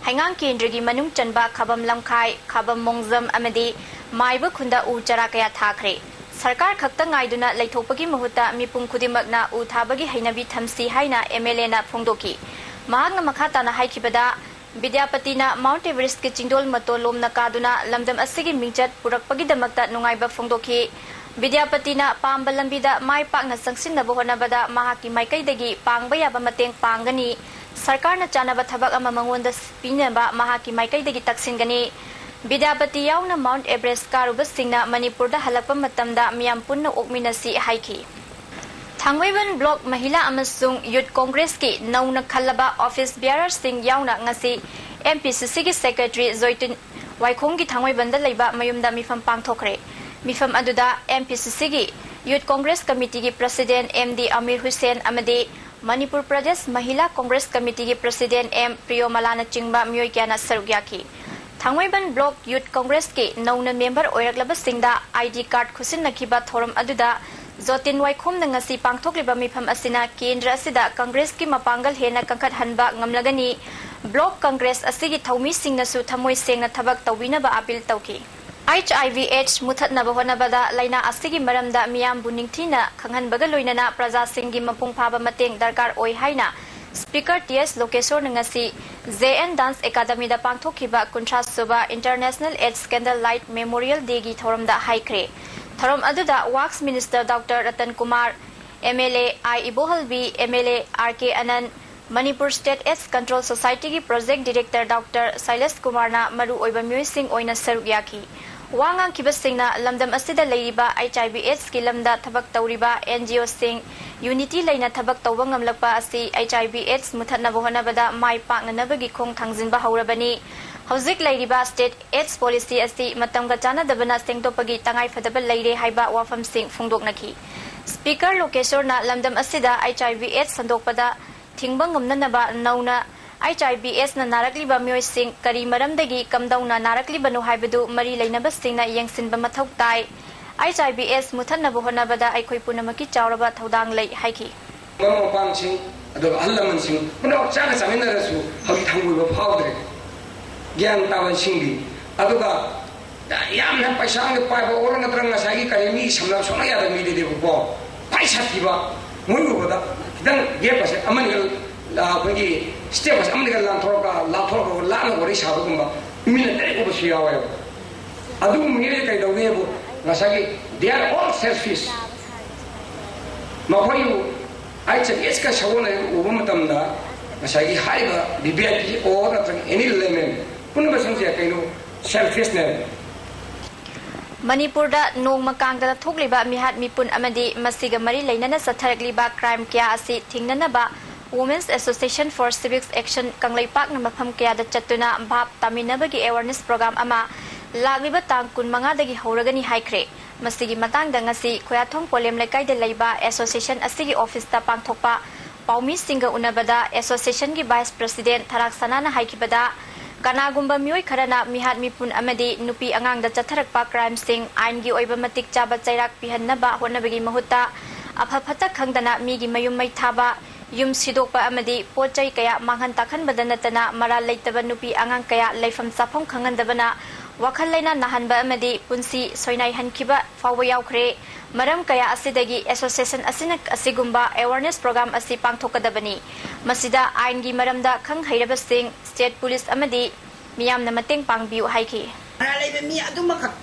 ꯍꯩꯉꯥꯡ ꯀꯦꯟꯗ꯭ꯔꯒꯤ ꯃꯅꯨꯡ ꯆꯟꯕ ꯈꯥꯕꯝ ꯂꯝꯈꯥꯏ, ꯈꯥꯕꯝ ꯃꯣꯡꯖꯝ ꯑꯃꯗꯤ ꯃꯥꯏꯕ ꯈꯨꯟꯗ ꯎ ꯆꯥꯔꯥ ꯀꯌꯥ ꯊꯥꯈ꯭ꯔꯦ꯫ ꯁꯔꯀꯥꯔ ꯈꯛꯇ ꯉꯥꯏꯗꯨꯅ ꯂꯩꯊꯣꯛꯄꯒꯤ ꯃꯍꯨꯠꯇ ꯃꯤꯄꯨꯝ ꯈꯨꯗꯤꯡꯃꯛꯅ ꯎ ꯊꯥꯕꯒꯤ ꯍꯩꯅꯕꯤ ꯊꯝꯁꯤ ꯍꯥꯏꯅ M L Aꯅ ꯐꯣꯡꯗꯣꯛꯈꯤ꯫ ꯃꯍꯥꯛꯅ ꯃꯈꯥ ꯇꯥꯅ ꯍꯥꯏꯈꯤꯕꯗ, ꯕꯤꯗ꯭ꯌꯥꯄꯇꯤꯅ Mount Everestꯀꯤ ꯆꯤꯡꯗꯣꯜ ꯃꯇꯣꯜ ꯂꯣꯝꯅ ꯀꯥꯗꯨꯅ ꯂꯝꯗꯝ ꯑꯁꯤꯒꯤ ꯃꯤꯡꯆꯠ ꯄꯨꯔꯛꯄꯒꯤꯗꯃꯛꯇ ꯅꯨꯡꯉꯥꯏꯕ ꯐꯣꯡꯗꯣꯛꯈꯤ꯫ ꯕꯤꯗ꯭ꯌꯥꯄꯇꯤꯅ ꯄꯥꯝꯕ ꯂꯝꯕꯤꯗ ꯃꯥꯏ ꯄꯥꯛꯅ ꯆꯪꯁꯤꯟꯅꯕ ꯍꯣꯠꯅꯕꯗ ꯃꯍꯥꯛꯀꯤ ꯃꯥꯏꯀꯩꯗꯒꯤ ꯄꯥꯡꯕ ꯌꯥꯕ ꯃꯇꯦꯡ ꯄꯥꯡꯒꯅꯤ꯫ ꯁꯔꯀꯥꯔꯅ ꯆꯥꯅꯕ ꯊꯕꯛ ꯑꯃ ꯃꯉꯣꯟꯗ ꯄꯤꯅꯕ ꯃꯍꯥꯛꯀꯤ ꯃꯥꯏꯀꯩꯗꯒꯤ ꯇꯛꯁꯤꯟꯒꯅꯤ꯫ ꯕꯤꯗ꯭ꯌꯥꯄꯇꯤ ꯌꯥꯎꯅ ꯃꯥꯎꯟꯠ ꯑꯦꯚꯔꯦꯁ ꯀꯥꯔꯨꯕꯁꯤꯡꯅ ꯃꯅꯤꯄꯨꯔꯗ ꯍꯜꯂꯛꯄ ꯃꯇꯝꯗ ꯃꯤꯌꯥꯝ ꯄꯨꯟꯅ ꯑꯣꯛꯃꯤꯟꯅꯁꯤ ꯍꯥꯏꯈꯤ꯫ ꯊꯥꯡꯃꯩꯕꯟ ꯕ꯭ꯂꯣꯛ ꯃꯍꯤꯂꯥ ꯑꯃꯁꯨꯡ ꯌꯨꯠ ꯀꯣꯡꯒ꯭ꯔꯦꯁꯀꯤ ꯅꯧꯅ ꯈꯜꯂꯕ ꯑꯣꯐꯤꯁ ꯕꯤꯌꯥꯔꯔꯁꯤꯡ ꯌꯥꯎꯅ ꯉꯁꯤ ꯑꯦꯝ ꯄꯤ ꯁꯤ ꯁꯤꯒꯤ ꯁꯦꯀ꯭ꯔꯦꯇꯔꯤ ꯖꯣꯏꯇꯨꯟ ꯋꯥꯏꯈꯣꯝꯒꯤ ꯊꯥꯡꯃꯩꯕꯟꯗ ꯂꯩꯕ ꯃꯌꯨꯝꯗ ꯃꯤꯐꯝ ꯄꯥꯡꯊꯣꯛꯈ꯭ꯔꯦ꯫ ꯃꯤꯐꯝ ꯑꯗꯨꯗ ꯑꯦꯝ ꯄꯤ ꯁꯤ ꯁꯤꯒꯤ ꯌꯨꯠ ꯀꯣꯡꯒ꯭ꯔꯦꯁ ꯀꯃꯤꯇꯤꯒꯤ president M D Amir Hussain ꯑꯃꯗꯤ ꯃꯅꯤꯄꯨꯔ ꯄ꯭ꯔꯗꯦꯁ ꯃꯍꯤꯂꯥ ꯀꯣꯡꯒ꯭ꯔꯦꯁ ꯀꯃꯤꯇꯤꯒꯤ ꯄ꯭ꯔꯁꯤꯗꯦꯟꯠ ꯑꯦꯝ ꯄ꯭ꯔꯤꯌꯣꯃꯂꯥꯅꯆꯤꯡꯕ ꯃꯤꯑꯣꯏ ꯀꯌꯥꯅ ꯁꯔꯨꯛ ꯌꯥꯈꯤ꯫ ꯊꯥꯡꯃꯩꯕꯟ ꯕ꯭ꯂꯣꯛ ꯌꯨꯠ ꯀꯣꯡꯒ꯭ꯔꯦꯁꯀꯤ ꯅꯧꯅ ꯃꯦꯝꯕꯔ ꯑꯣꯏꯔꯛꯂꯕꯁꯤꯡꯗ ꯑꯥꯏ ꯗꯤ ꯀꯥꯔꯗ ꯈꯨꯠꯁꯤꯟꯅꯈꯤꯕ ꯊꯧꯔꯝ ꯑꯗꯨꯗ ꯖꯣꯇꯤꯟ ꯋꯥꯏꯈꯣꯝꯅ ꯉꯁꯤ ꯄꯥꯡꯊꯣꯛꯂꯤꯕ ꯃꯤꯐꯝ ꯑꯁꯤꯅ ꯀꯦꯟꯗ꯭ꯔ ꯑꯁꯤꯗ ꯀꯪꯒ꯭ꯔꯦꯁꯀꯤ ꯃꯄꯥꯡꯒꯜ ꯍꯦꯟꯅ ꯀꯟꯈꯠꯍꯟꯕ ꯉꯝꯂꯒꯅꯤ꯫ ꯕ꯭ꯂꯣꯛ ꯀꯪꯒ꯭ꯔꯦꯁ ꯑꯁꯤꯒꯤ ꯊꯧꯃꯤꯁꯤꯡꯅꯁꯨ ꯊꯃꯣꯏ ꯁꯦꯡꯅ ꯊꯕꯛ ꯇꯧꯕꯤꯅꯕ ꯑꯄꯤꯜ ꯇꯧꯈꯤ꯫ ꯑꯩꯆ ꯑꯥꯏ ꯚꯤ ꯑꯦꯗꯁ ꯃꯨꯊꯠꯅꯕ ꯍꯣꯠꯅꯕꯗ ꯂꯥꯏꯅꯥ ꯑꯁꯤꯒꯤ ꯃꯔꯝꯗ ꯃꯤꯌꯥꯝꯕꯨ ꯅꯤꯡꯊꯤꯅ ꯈꯪꯍꯟꯕꯒ ꯂꯣꯏꯅꯅ ꯄ꯭ꯔꯖꯥꯁꯤꯡꯒꯤ ꯃꯄꯨꯡ ꯐꯥꯕ ꯃꯇꯦꯡ ꯗꯔꯀꯥꯔ ꯑꯣꯏ ꯍꯥꯏꯅ ꯁ꯭ꯄꯤꯀꯔ ꯇꯤ ꯑꯦꯁ ꯂꯣꯀꯦꯁꯣꯔꯅ ꯉꯁꯤ ꯖꯦ ꯑꯦꯟ ꯗꯥꯟꯁ ꯑꯦꯀꯥꯗꯃꯤꯗ ꯄꯥꯡꯊꯣꯛꯈꯤꯕ ꯀꯨꯟꯊ꯭ꯔꯥ ꯁꯨꯕ international AIDS candle light memorial ꯗꯦꯒꯤ ꯊꯧꯔꯝꯗ ꯍꯥꯏꯈ꯭ꯔꯦ꯫ ꯊꯧꯔꯝ ꯑꯗꯨꯗ works minister doctor Ratan Kumar, M L A I Ibohalbi, M L A R K ꯑꯅꯟ, ꯃꯅꯤꯄꯨꯔ ꯁ꯭ꯇꯦꯠ ꯑꯦꯗꯁ ꯀꯟꯇ꯭ꯔꯣꯜ ꯁꯣꯁꯥꯏꯇꯤꯒꯤ ꯄ꯭ꯔꯣꯖꯦꯛ ꯗꯤꯔꯦꯛꯇꯔ ꯗꯣꯛꯇꯔ ꯁꯩꯂꯦꯁ ꯀꯨꯃꯥꯔꯅ ꯃꯔꯨ ꯑꯣꯏꯕ ꯃꯤꯑꯣꯏꯁꯤꯡ ꯑꯣꯏꯅ ꯁꯔꯨꯛ ꯌꯥꯈꯤ꯫ ꯋꯥ ꯉꯥꯡꯈꯤꯕꯁꯤꯡꯅ ꯂꯝꯗꯝ ꯑꯁꯤꯗ ꯂꯩꯔꯤꯕ ꯑꯩꯆ ꯑꯥꯏ ꯚꯤ ꯑꯦꯗꯁꯀꯤ ꯂꯝꯗ ꯊꯕꯛ ꯇꯧꯔꯤꯕ ꯑꯦꯟ ꯖꯤ ꯑꯣꯁꯤꯡ ꯌꯨꯅꯤꯇꯤ ꯂꯩꯅ ꯊꯕꯛ ꯇꯧꯕ ꯉꯝꯂꯛꯄ ꯑꯁꯤ ꯑꯩꯆ ꯑꯥꯏ ꯚꯤ ꯑꯦꯗꯁ ꯃꯨꯊꯠꯅꯕ ꯍꯣꯠꯅꯕꯗ ꯃꯥꯏ ꯄꯥꯛꯅꯅꯕꯒꯤ ꯈꯣꯡ ꯊꯥꯡꯖꯤꯟꯕ ꯍꯧꯔꯕꯅꯤ꯫ ꯍꯧꯖꯤꯛ ꯂꯩꯔꯤꯕ ꯁ꯭ꯇꯦꯠ ꯑꯦꯗꯁ ꯄꯣꯂꯤꯁꯤ ꯑꯁꯤ ꯃꯇꯝꯒ ꯆꯥꯟꯅꯗꯕꯅ ꯁꯦꯡꯗꯣꯛꯄꯒꯤ ꯇꯉꯥꯏꯐꯗꯕ ꯂꯩꯔꯦ ꯍꯥꯏꯕ ꯋꯥꯐꯝꯁꯤꯡ ꯐꯣꯡꯗꯣꯛꯅꯈꯤ꯫ ꯁ꯭ꯄꯤꯀꯔ ꯂꯣꯀꯦꯁꯣꯔꯅ ꯂꯝꯗꯝ ꯑꯁꯤꯗ ꯑꯩꯆ ꯑꯥꯏ ꯚꯤ ꯑꯦꯗꯁ ꯁꯟꯗꯣꯛꯄꯗ ꯊꯤꯡꯕ ꯉꯝꯅꯅꯕ ꯅꯧꯅ ꯑꯩꯆ ꯑꯥꯏ ꯚꯤ ꯑꯦꯗꯁꯅ ꯅꯥꯔꯛꯂꯤꯕ ꯃꯤꯑꯣꯏꯁꯤꯡ ꯀꯔꯤ ꯃꯔꯝꯗꯒꯤ ꯀꯝꯗꯧꯅ ꯅꯥꯔꯛꯂꯤꯕꯅꯣ ꯍꯥꯏꯕꯗꯨ ꯃꯔꯤ ꯂꯩꯅꯕꯁꯤꯡꯅ ꯌꯦꯡꯁꯤꯟꯕ ꯃꯊꯧ ꯇꯥꯏ꯫ ꯑꯩꯆ ꯑꯥꯏ ꯚꯤ ꯑꯦꯗꯁ ꯃꯨꯊꯠꯅꯕ ꯍꯣꯠꯅꯕꯗ ꯑꯩꯈꯣꯏ ꯄꯨꯝꯅꯃꯛꯀꯤ ꯆꯥꯎꯔꯕ ꯊꯧꯗꯥꯡ ꯂꯩ ꯍꯥꯏꯈꯤ꯫ ꯃꯃꯥ ꯃꯄꯥꯁꯤꯡ, ꯑꯗꯨꯒ ꯑꯍꯜ ꯂꯃꯟꯁꯤꯡ ꯄꯨꯝꯅꯃꯛ ꯆꯥꯛꯀ ꯆꯥꯃꯤꯟꯅꯔꯁꯨ ꯍꯧꯖꯤꯛ ꯊꯪꯒꯣꯏꯕ ꯐꯥꯎꯗ꯭ꯔꯦ꯫ ꯒ꯭ꯌꯥꯟ ꯇꯥꯕꯁꯤꯡꯗꯤ꯫ ꯑꯗꯨꯒ ꯌꯥꯝꯅ ꯄꯩꯁꯥ ꯄꯥꯏꯕ ꯑꯣꯔ ꯅꯠꯇ꯭ꯔꯒ ꯉꯁꯥꯏꯒꯤ ꯀꯔꯤ ꯃꯤ ꯁꯝꯅꯕ ꯁꯨꯡꯌꯥ ꯌꯥꯗꯕ ꯃꯤꯗꯨꯗꯤꯕꯀꯣ, ꯈ꯭ꯋꯥꯏ ꯁꯥꯊꯤꯕ, ꯃꯣꯏ ꯎꯕꯗ ꯈꯤꯇꯪ ꯒꯦꯞ ꯑꯁꯦ ꯑꯃꯅꯤꯒ, ꯑꯩꯈꯣꯏꯒꯤ ꯁ꯭ꯇꯦꯞ ꯑꯁꯦ ꯑꯃꯅꯤꯒ ꯂꯥꯟꯊꯣꯔꯛꯄ, ꯂꯥꯟꯊꯣꯔꯛꯄ, ꯂꯥꯞꯅ ꯋꯥꯔꯤ ꯁꯥꯕꯒꯨꯝꯕ ꯃꯤꯅ ꯗꯥꯏꯔꯦꯛ ꯎꯕꯁꯨ ꯌꯥꯎꯋꯦꯕ꯫ ꯑꯗꯨꯒꯨꯝꯕ ꯃꯤꯗꯨꯗꯤ ꯀꯩꯗꯧꯅꯤꯕꯨ? ꯉꯁꯥꯏꯒꯤ they are all selfish꯫ ꯃꯈꯣꯏꯕꯨ ꯑꯩ ꯆꯠ ꯑꯦꯁꯀ ꯁꯒꯣꯜ ꯎꯕ ꯃꯇꯝꯗ ꯉꯁꯥꯏꯒꯤ ꯍꯥꯏꯔꯤꯕ ꯚꯤ ꯚꯤ ꯑꯥꯏ ꯄꯤ ꯑꯣ ꯅꯠꯇ꯭ꯔꯒ ꯑꯦꯅꯤ ꯂꯦꯃꯦꯟ ꯄꯨꯝꯅꯃꯛꯁꯤꯡꯁꯦ ꯀꯩꯅꯣ ꯁꯦꯜꯐꯤꯁꯅꯦꯕ꯫ ꯃꯅꯤꯄꯨꯔꯗ ꯅꯣꯡꯃ ꯀꯥꯡꯗꯅ ꯊꯣꯛꯂꯤꯕ ꯃꯤꯍꯥꯠ ꯃꯤꯄꯨꯟ ꯑꯃꯗꯤ ꯃꯁꯤꯒ ꯃꯔꯤ ꯂꯩꯅꯅ ꯆꯠꯊꯔꯛꯂꯤꯕ ꯀ꯭ꯔꯥꯏꯝ ꯀꯌꯥ ꯑꯁꯤ ꯊꯤꯡꯅꯅꯕ Women's Association for Civics Action ꯀꯪꯂꯩꯄꯥꯛꯅ ꯃꯐꯝ ꯀꯌꯥꯗ ꯆꯠꯇꯨꯅ ꯚꯥꯞ ꯇꯥꯃꯤꯟꯅꯕꯒꯤ ꯑꯦꯋꯥꯔꯅꯦꯁ ꯄ꯭ꯔꯣꯒ꯭ꯔꯥꯝ ꯑꯃ ꯂꯥꯛꯂꯤꯕ ꯇꯥꯡ ꯀꯨꯟꯃꯉꯥꯗꯒꯤ ꯍꯧꯔꯒꯅꯤ ꯍꯥꯏꯈ꯭ꯔꯦ꯫ ꯃꯁꯤꯒꯤ ꯃꯇꯥꯡꯗ ꯉꯁꯤ ꯈꯣꯌꯥꯊꯣꯡ ꯄꯣꯂꯦꯝ ꯂꯩꯀꯥꯏꯗ ꯂꯩꯕ ꯑꯦꯁꯣꯁꯤꯌꯦꯁꯟ ꯑꯁꯤꯒꯤ ꯑꯣꯐꯤꯁꯇ ꯄꯥꯡꯊꯣꯛꯄ ꯄꯥꯎꯃꯤꯁꯤꯡꯒ ꯎꯅꯕꯗ ꯑꯦꯁꯣꯁꯤꯌꯦꯁꯟꯒꯤ ꯚꯥꯏꯁ ꯄ꯭ꯔꯁꯤꯗꯦꯟ ꯊꯔꯥꯛ ꯁꯅꯥꯅ ꯍꯥꯏꯈꯤꯕꯗ, ꯀꯅꯥꯒꯨꯝꯕ ꯃꯤꯑꯣꯏ ꯈꯔꯅ ꯃꯤꯍꯥꯠ ꯃꯤꯄꯨꯟ ꯑꯃꯗꯤ ꯅꯨꯄꯤ ꯑꯉꯥꯡꯗ ꯆꯠꯊꯔꯛꯄ ꯀ꯭ꯔꯥꯏꯝꯁꯤꯡ ꯑꯥꯏꯟꯒꯤ ꯑꯣꯏꯕ ꯃꯇꯤꯛ ꯆꯥꯕ ꯆꯩꯔꯥꯛ ꯄꯤꯍꯟꯅꯕ ꯍꯣꯠꯅꯕꯒꯤ ꯃꯍꯨꯠꯇ, ꯑꯐ ꯐꯠꯇ ꯈꯪꯗꯅ ꯃꯤꯒꯤ ꯃꯌꯨꯝ ꯃꯩ ꯊꯥꯕ, ꯌꯨꯝ ꯁꯤꯗꯣꯛꯄ ꯑꯃꯗꯤ ꯄꯣꯠ ꯆꯩ ꯀꯌꯥ ꯃꯥꯡꯍꯟ ꯇꯥꯛꯍꯟꯕꯗ ꯅꯠꯇꯅ ꯃꯔꯥꯜ ꯂꯩꯇꯕ ꯅꯨꯄꯤ ꯑꯉꯥꯡ ꯀꯌꯥ ꯂꯩꯐꯝ ꯆꯥꯐꯝ ꯈꯪꯍꯟꯗꯕꯅ ꯋꯥꯈꯜ ꯂꯩꯅꯥ ꯅꯥꯍꯟꯕ ꯑꯃꯗꯤ ꯄꯨꯟꯁꯤ ꯁꯣꯏꯅꯥꯏꯍꯟꯈꯤꯕ ꯐꯥꯎꯕ ꯌꯥꯎꯈ꯭ꯔꯦ꯫ ꯃꯔꯝ ꯀꯌꯥ ꯑꯁꯤꯗꯒꯤ ꯑꯦꯁꯣꯁꯤꯌꯦꯁꯟ ꯑꯁꯤꯅ ꯑꯁꯤꯒꯨꯝꯕ ꯑꯦꯋꯥꯔꯅꯦꯁ ꯄ꯭ꯔꯣꯒ꯭ꯔꯥꯝ ꯑꯁꯤ ꯄꯥꯡꯊꯣꯛꯀꯗꯕꯅꯤ꯫ ꯃꯁꯤꯗ ꯑꯥꯏꯟꯒꯤ ꯃꯔꯝꯗ ꯈꯪ ꯍꯩꯔꯕꯁꯤꯡ, ꯁ꯭ꯇꯦꯠ ꯄꯨꯂꯤꯁ ꯑꯃꯗꯤ ꯃꯤꯌꯥꯝꯅ ꯃꯇꯦꯡ ꯄꯥꯡꯕꯤꯌꯨ ꯍꯥꯏꯈꯤ꯫ ꯃꯔꯥꯜ ꯂꯩꯕ ꯃꯤ ꯑꯗꯨꯃꯈꯛ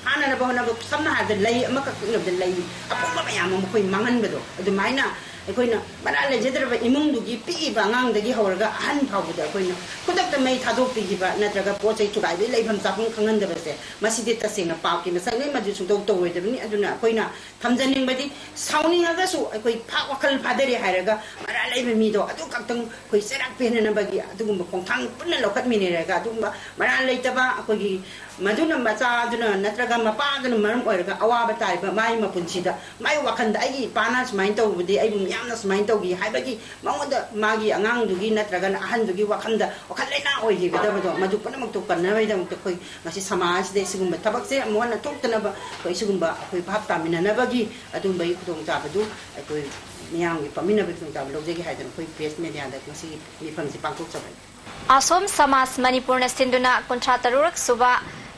ꯐꯥꯅꯅꯕ ꯍꯣꯠꯅꯕ, ꯁꯝꯅ ꯍꯥꯏꯔꯕꯗ ꯂꯩ ꯑꯃꯈꯛ ꯄꯤꯛꯅꯕꯗ ꯂꯩ ꯑꯄꯨꯝꯕ ꯃꯌꯥꯝ ꯑꯃ ꯃꯈꯣꯏ ꯃꯥꯡꯍꯟꯕꯗꯣ, ꯑꯗꯨꯃꯥꯏꯅ ꯑꯩꯈꯣꯏꯅ ꯃꯔꯥꯜ ꯂꯩꯖꯗ꯭ꯔꯕ ꯏꯃꯨꯡꯗꯨꯒꯤ ꯄꯤꯛꯏꯕ ꯑꯉꯥꯡꯗꯒꯤ ꯍꯧꯔꯒ ꯑꯍꯟ ꯐꯥꯎꯕꯗ ꯑꯩꯈꯣꯏꯅ ꯈꯨꯗꯛꯇ ꯃꯩ ꯊꯥꯗꯣꯛꯄꯤꯈꯤꯕ ꯅꯠꯇ꯭ꯔꯒ ꯄꯣꯠ ꯆꯩ ꯊꯨꯒꯥꯏꯕꯒꯤ ꯂꯩꯐꯝ ꯆꯥꯐꯝ ꯈꯪꯍꯟꯗꯕꯁꯦ, ꯃꯁꯤꯗꯤ ꯇꯁꯦꯡꯅ ꯄꯥꯞꯀꯤ ꯃꯁꯛꯅꯤ, ꯃꯗꯨ ꯁꯨꯡꯇꯧ ꯇꯧꯔꯣꯏꯗꯕꯅꯤ꯫ ꯑꯗꯨꯅ ꯑꯩꯈꯣꯏꯅ ꯊꯝꯖꯅꯤꯡꯕꯗꯤ, ꯁꯥꯎꯅꯤꯡꯉꯒꯁꯨ ꯑꯩꯈꯣꯏ ꯐꯥ-, ꯋꯥꯈꯜ ꯐꯥꯗꯔꯦ ꯍꯥꯏꯔꯒ ꯃꯔꯥꯜ ꯂꯩꯕ ꯃꯤꯗꯣ ꯑꯗꯨ ꯈꯛꯇꯪ ꯑꯩꯈꯣꯏ ꯆꯩꯔꯥꯛ ꯄꯦꯟꯅꯅꯕꯒꯤ ꯑꯗꯨꯒꯨꯝꯕ ꯈꯣꯡꯊꯥꯡ ꯄꯨꯟꯅ ꯂꯧꯈꯠꯃꯤꯟꯅꯔꯒ ꯑꯗꯨꯒꯨꯝꯕ ꯃꯔꯥꯜ ꯂꯩꯇꯕ ꯑꯩꯈꯣꯏꯒꯤ ꯃꯗꯨꯅ ꯃꯆꯥꯗꯨꯅ ꯅꯠꯇ꯭ꯔꯒ ꯃꯄꯥꯗꯨꯅ ꯃꯔꯝ ꯑꯣꯏꯔꯒ ꯑꯋꯥꯕ ꯇꯥꯔꯤꯕ ꯃꯥꯒꯤ ꯃꯄꯨꯟꯁꯤꯗ ꯃꯥꯒꯤ ꯋꯥꯈꯜꯗ ꯑꯩꯒꯤ ꯏꯄꯥꯅ ꯁꯨꯃꯥꯏꯅ ꯇꯧꯕꯗꯤ ꯑꯩꯕꯨ ꯃꯤꯌꯥꯝꯅ ꯁꯨꯃꯥꯏꯅ ꯇꯧꯈꯤ ꯍꯥꯏꯕꯒꯤ ꯃꯉꯣꯟꯗ ꯃꯥꯒꯤ ꯑꯉꯥꯡꯗꯨꯒꯤ ꯅꯠꯇ꯭ꯔꯒꯅ ꯑꯍꯟꯗꯨꯒꯤ ꯋꯥꯈꯜꯗ ꯋꯥꯈꯜ ꯂꯩꯅꯥ ꯑꯣꯏꯈꯤꯒꯗꯕꯗꯣ ꯃꯗꯨ ꯄꯨꯝꯅꯃꯛꯇꯨ ꯀꯟꯅꯕꯒꯤꯗꯃꯛꯇ ꯑꯩꯈꯣꯏ ꯉꯁꯤ ꯁꯃꯥꯖꯁꯤꯗ ꯁꯤꯒꯨꯝꯕ ꯊꯕꯛꯁꯦ ꯑꯃꯨꯛ ꯍꯟꯅ ꯊꯣꯛꯇꯅꯕ ꯑꯩꯈꯣꯏ ꯁꯤꯒꯨꯝꯕ ꯑꯩꯈꯣꯏ ꯚꯥꯞ ꯇꯥꯃꯤꯟꯅꯅꯕꯒꯤ ꯑꯗꯨꯝꯕꯒꯤ ꯈꯨꯗꯣꯡꯆꯥꯕꯗꯨ ꯑꯩꯈꯣꯏ ꯃꯤꯌꯥꯝꯒꯤ ꯄꯥꯃꯤꯟꯅꯕꯒꯤ ꯈꯨꯗꯣꯡꯆꯥꯕ ꯂꯧꯖꯒꯦ ꯍꯥꯏꯗꯅ ꯑꯩꯈꯣꯏ ꯄ꯭ꯔꯦꯁ ꯃꯦꯗꯤꯌꯥꯗ ꯉꯁꯤꯒꯤ ꯃꯤꯐꯝꯁꯤ ꯄꯥꯡꯊꯣꯛꯆꯕꯅꯤ꯫ ꯑꯁꯣꯝ ꯁꯃꯥꯖ ꯃꯅꯤꯄꯨꯔꯅ ꯁꯤꯟꯗꯨꯅ ꯀꯨꯟꯊ꯭ꯔꯥ ꯇꯔꯨꯛ ꯁꯨꯕ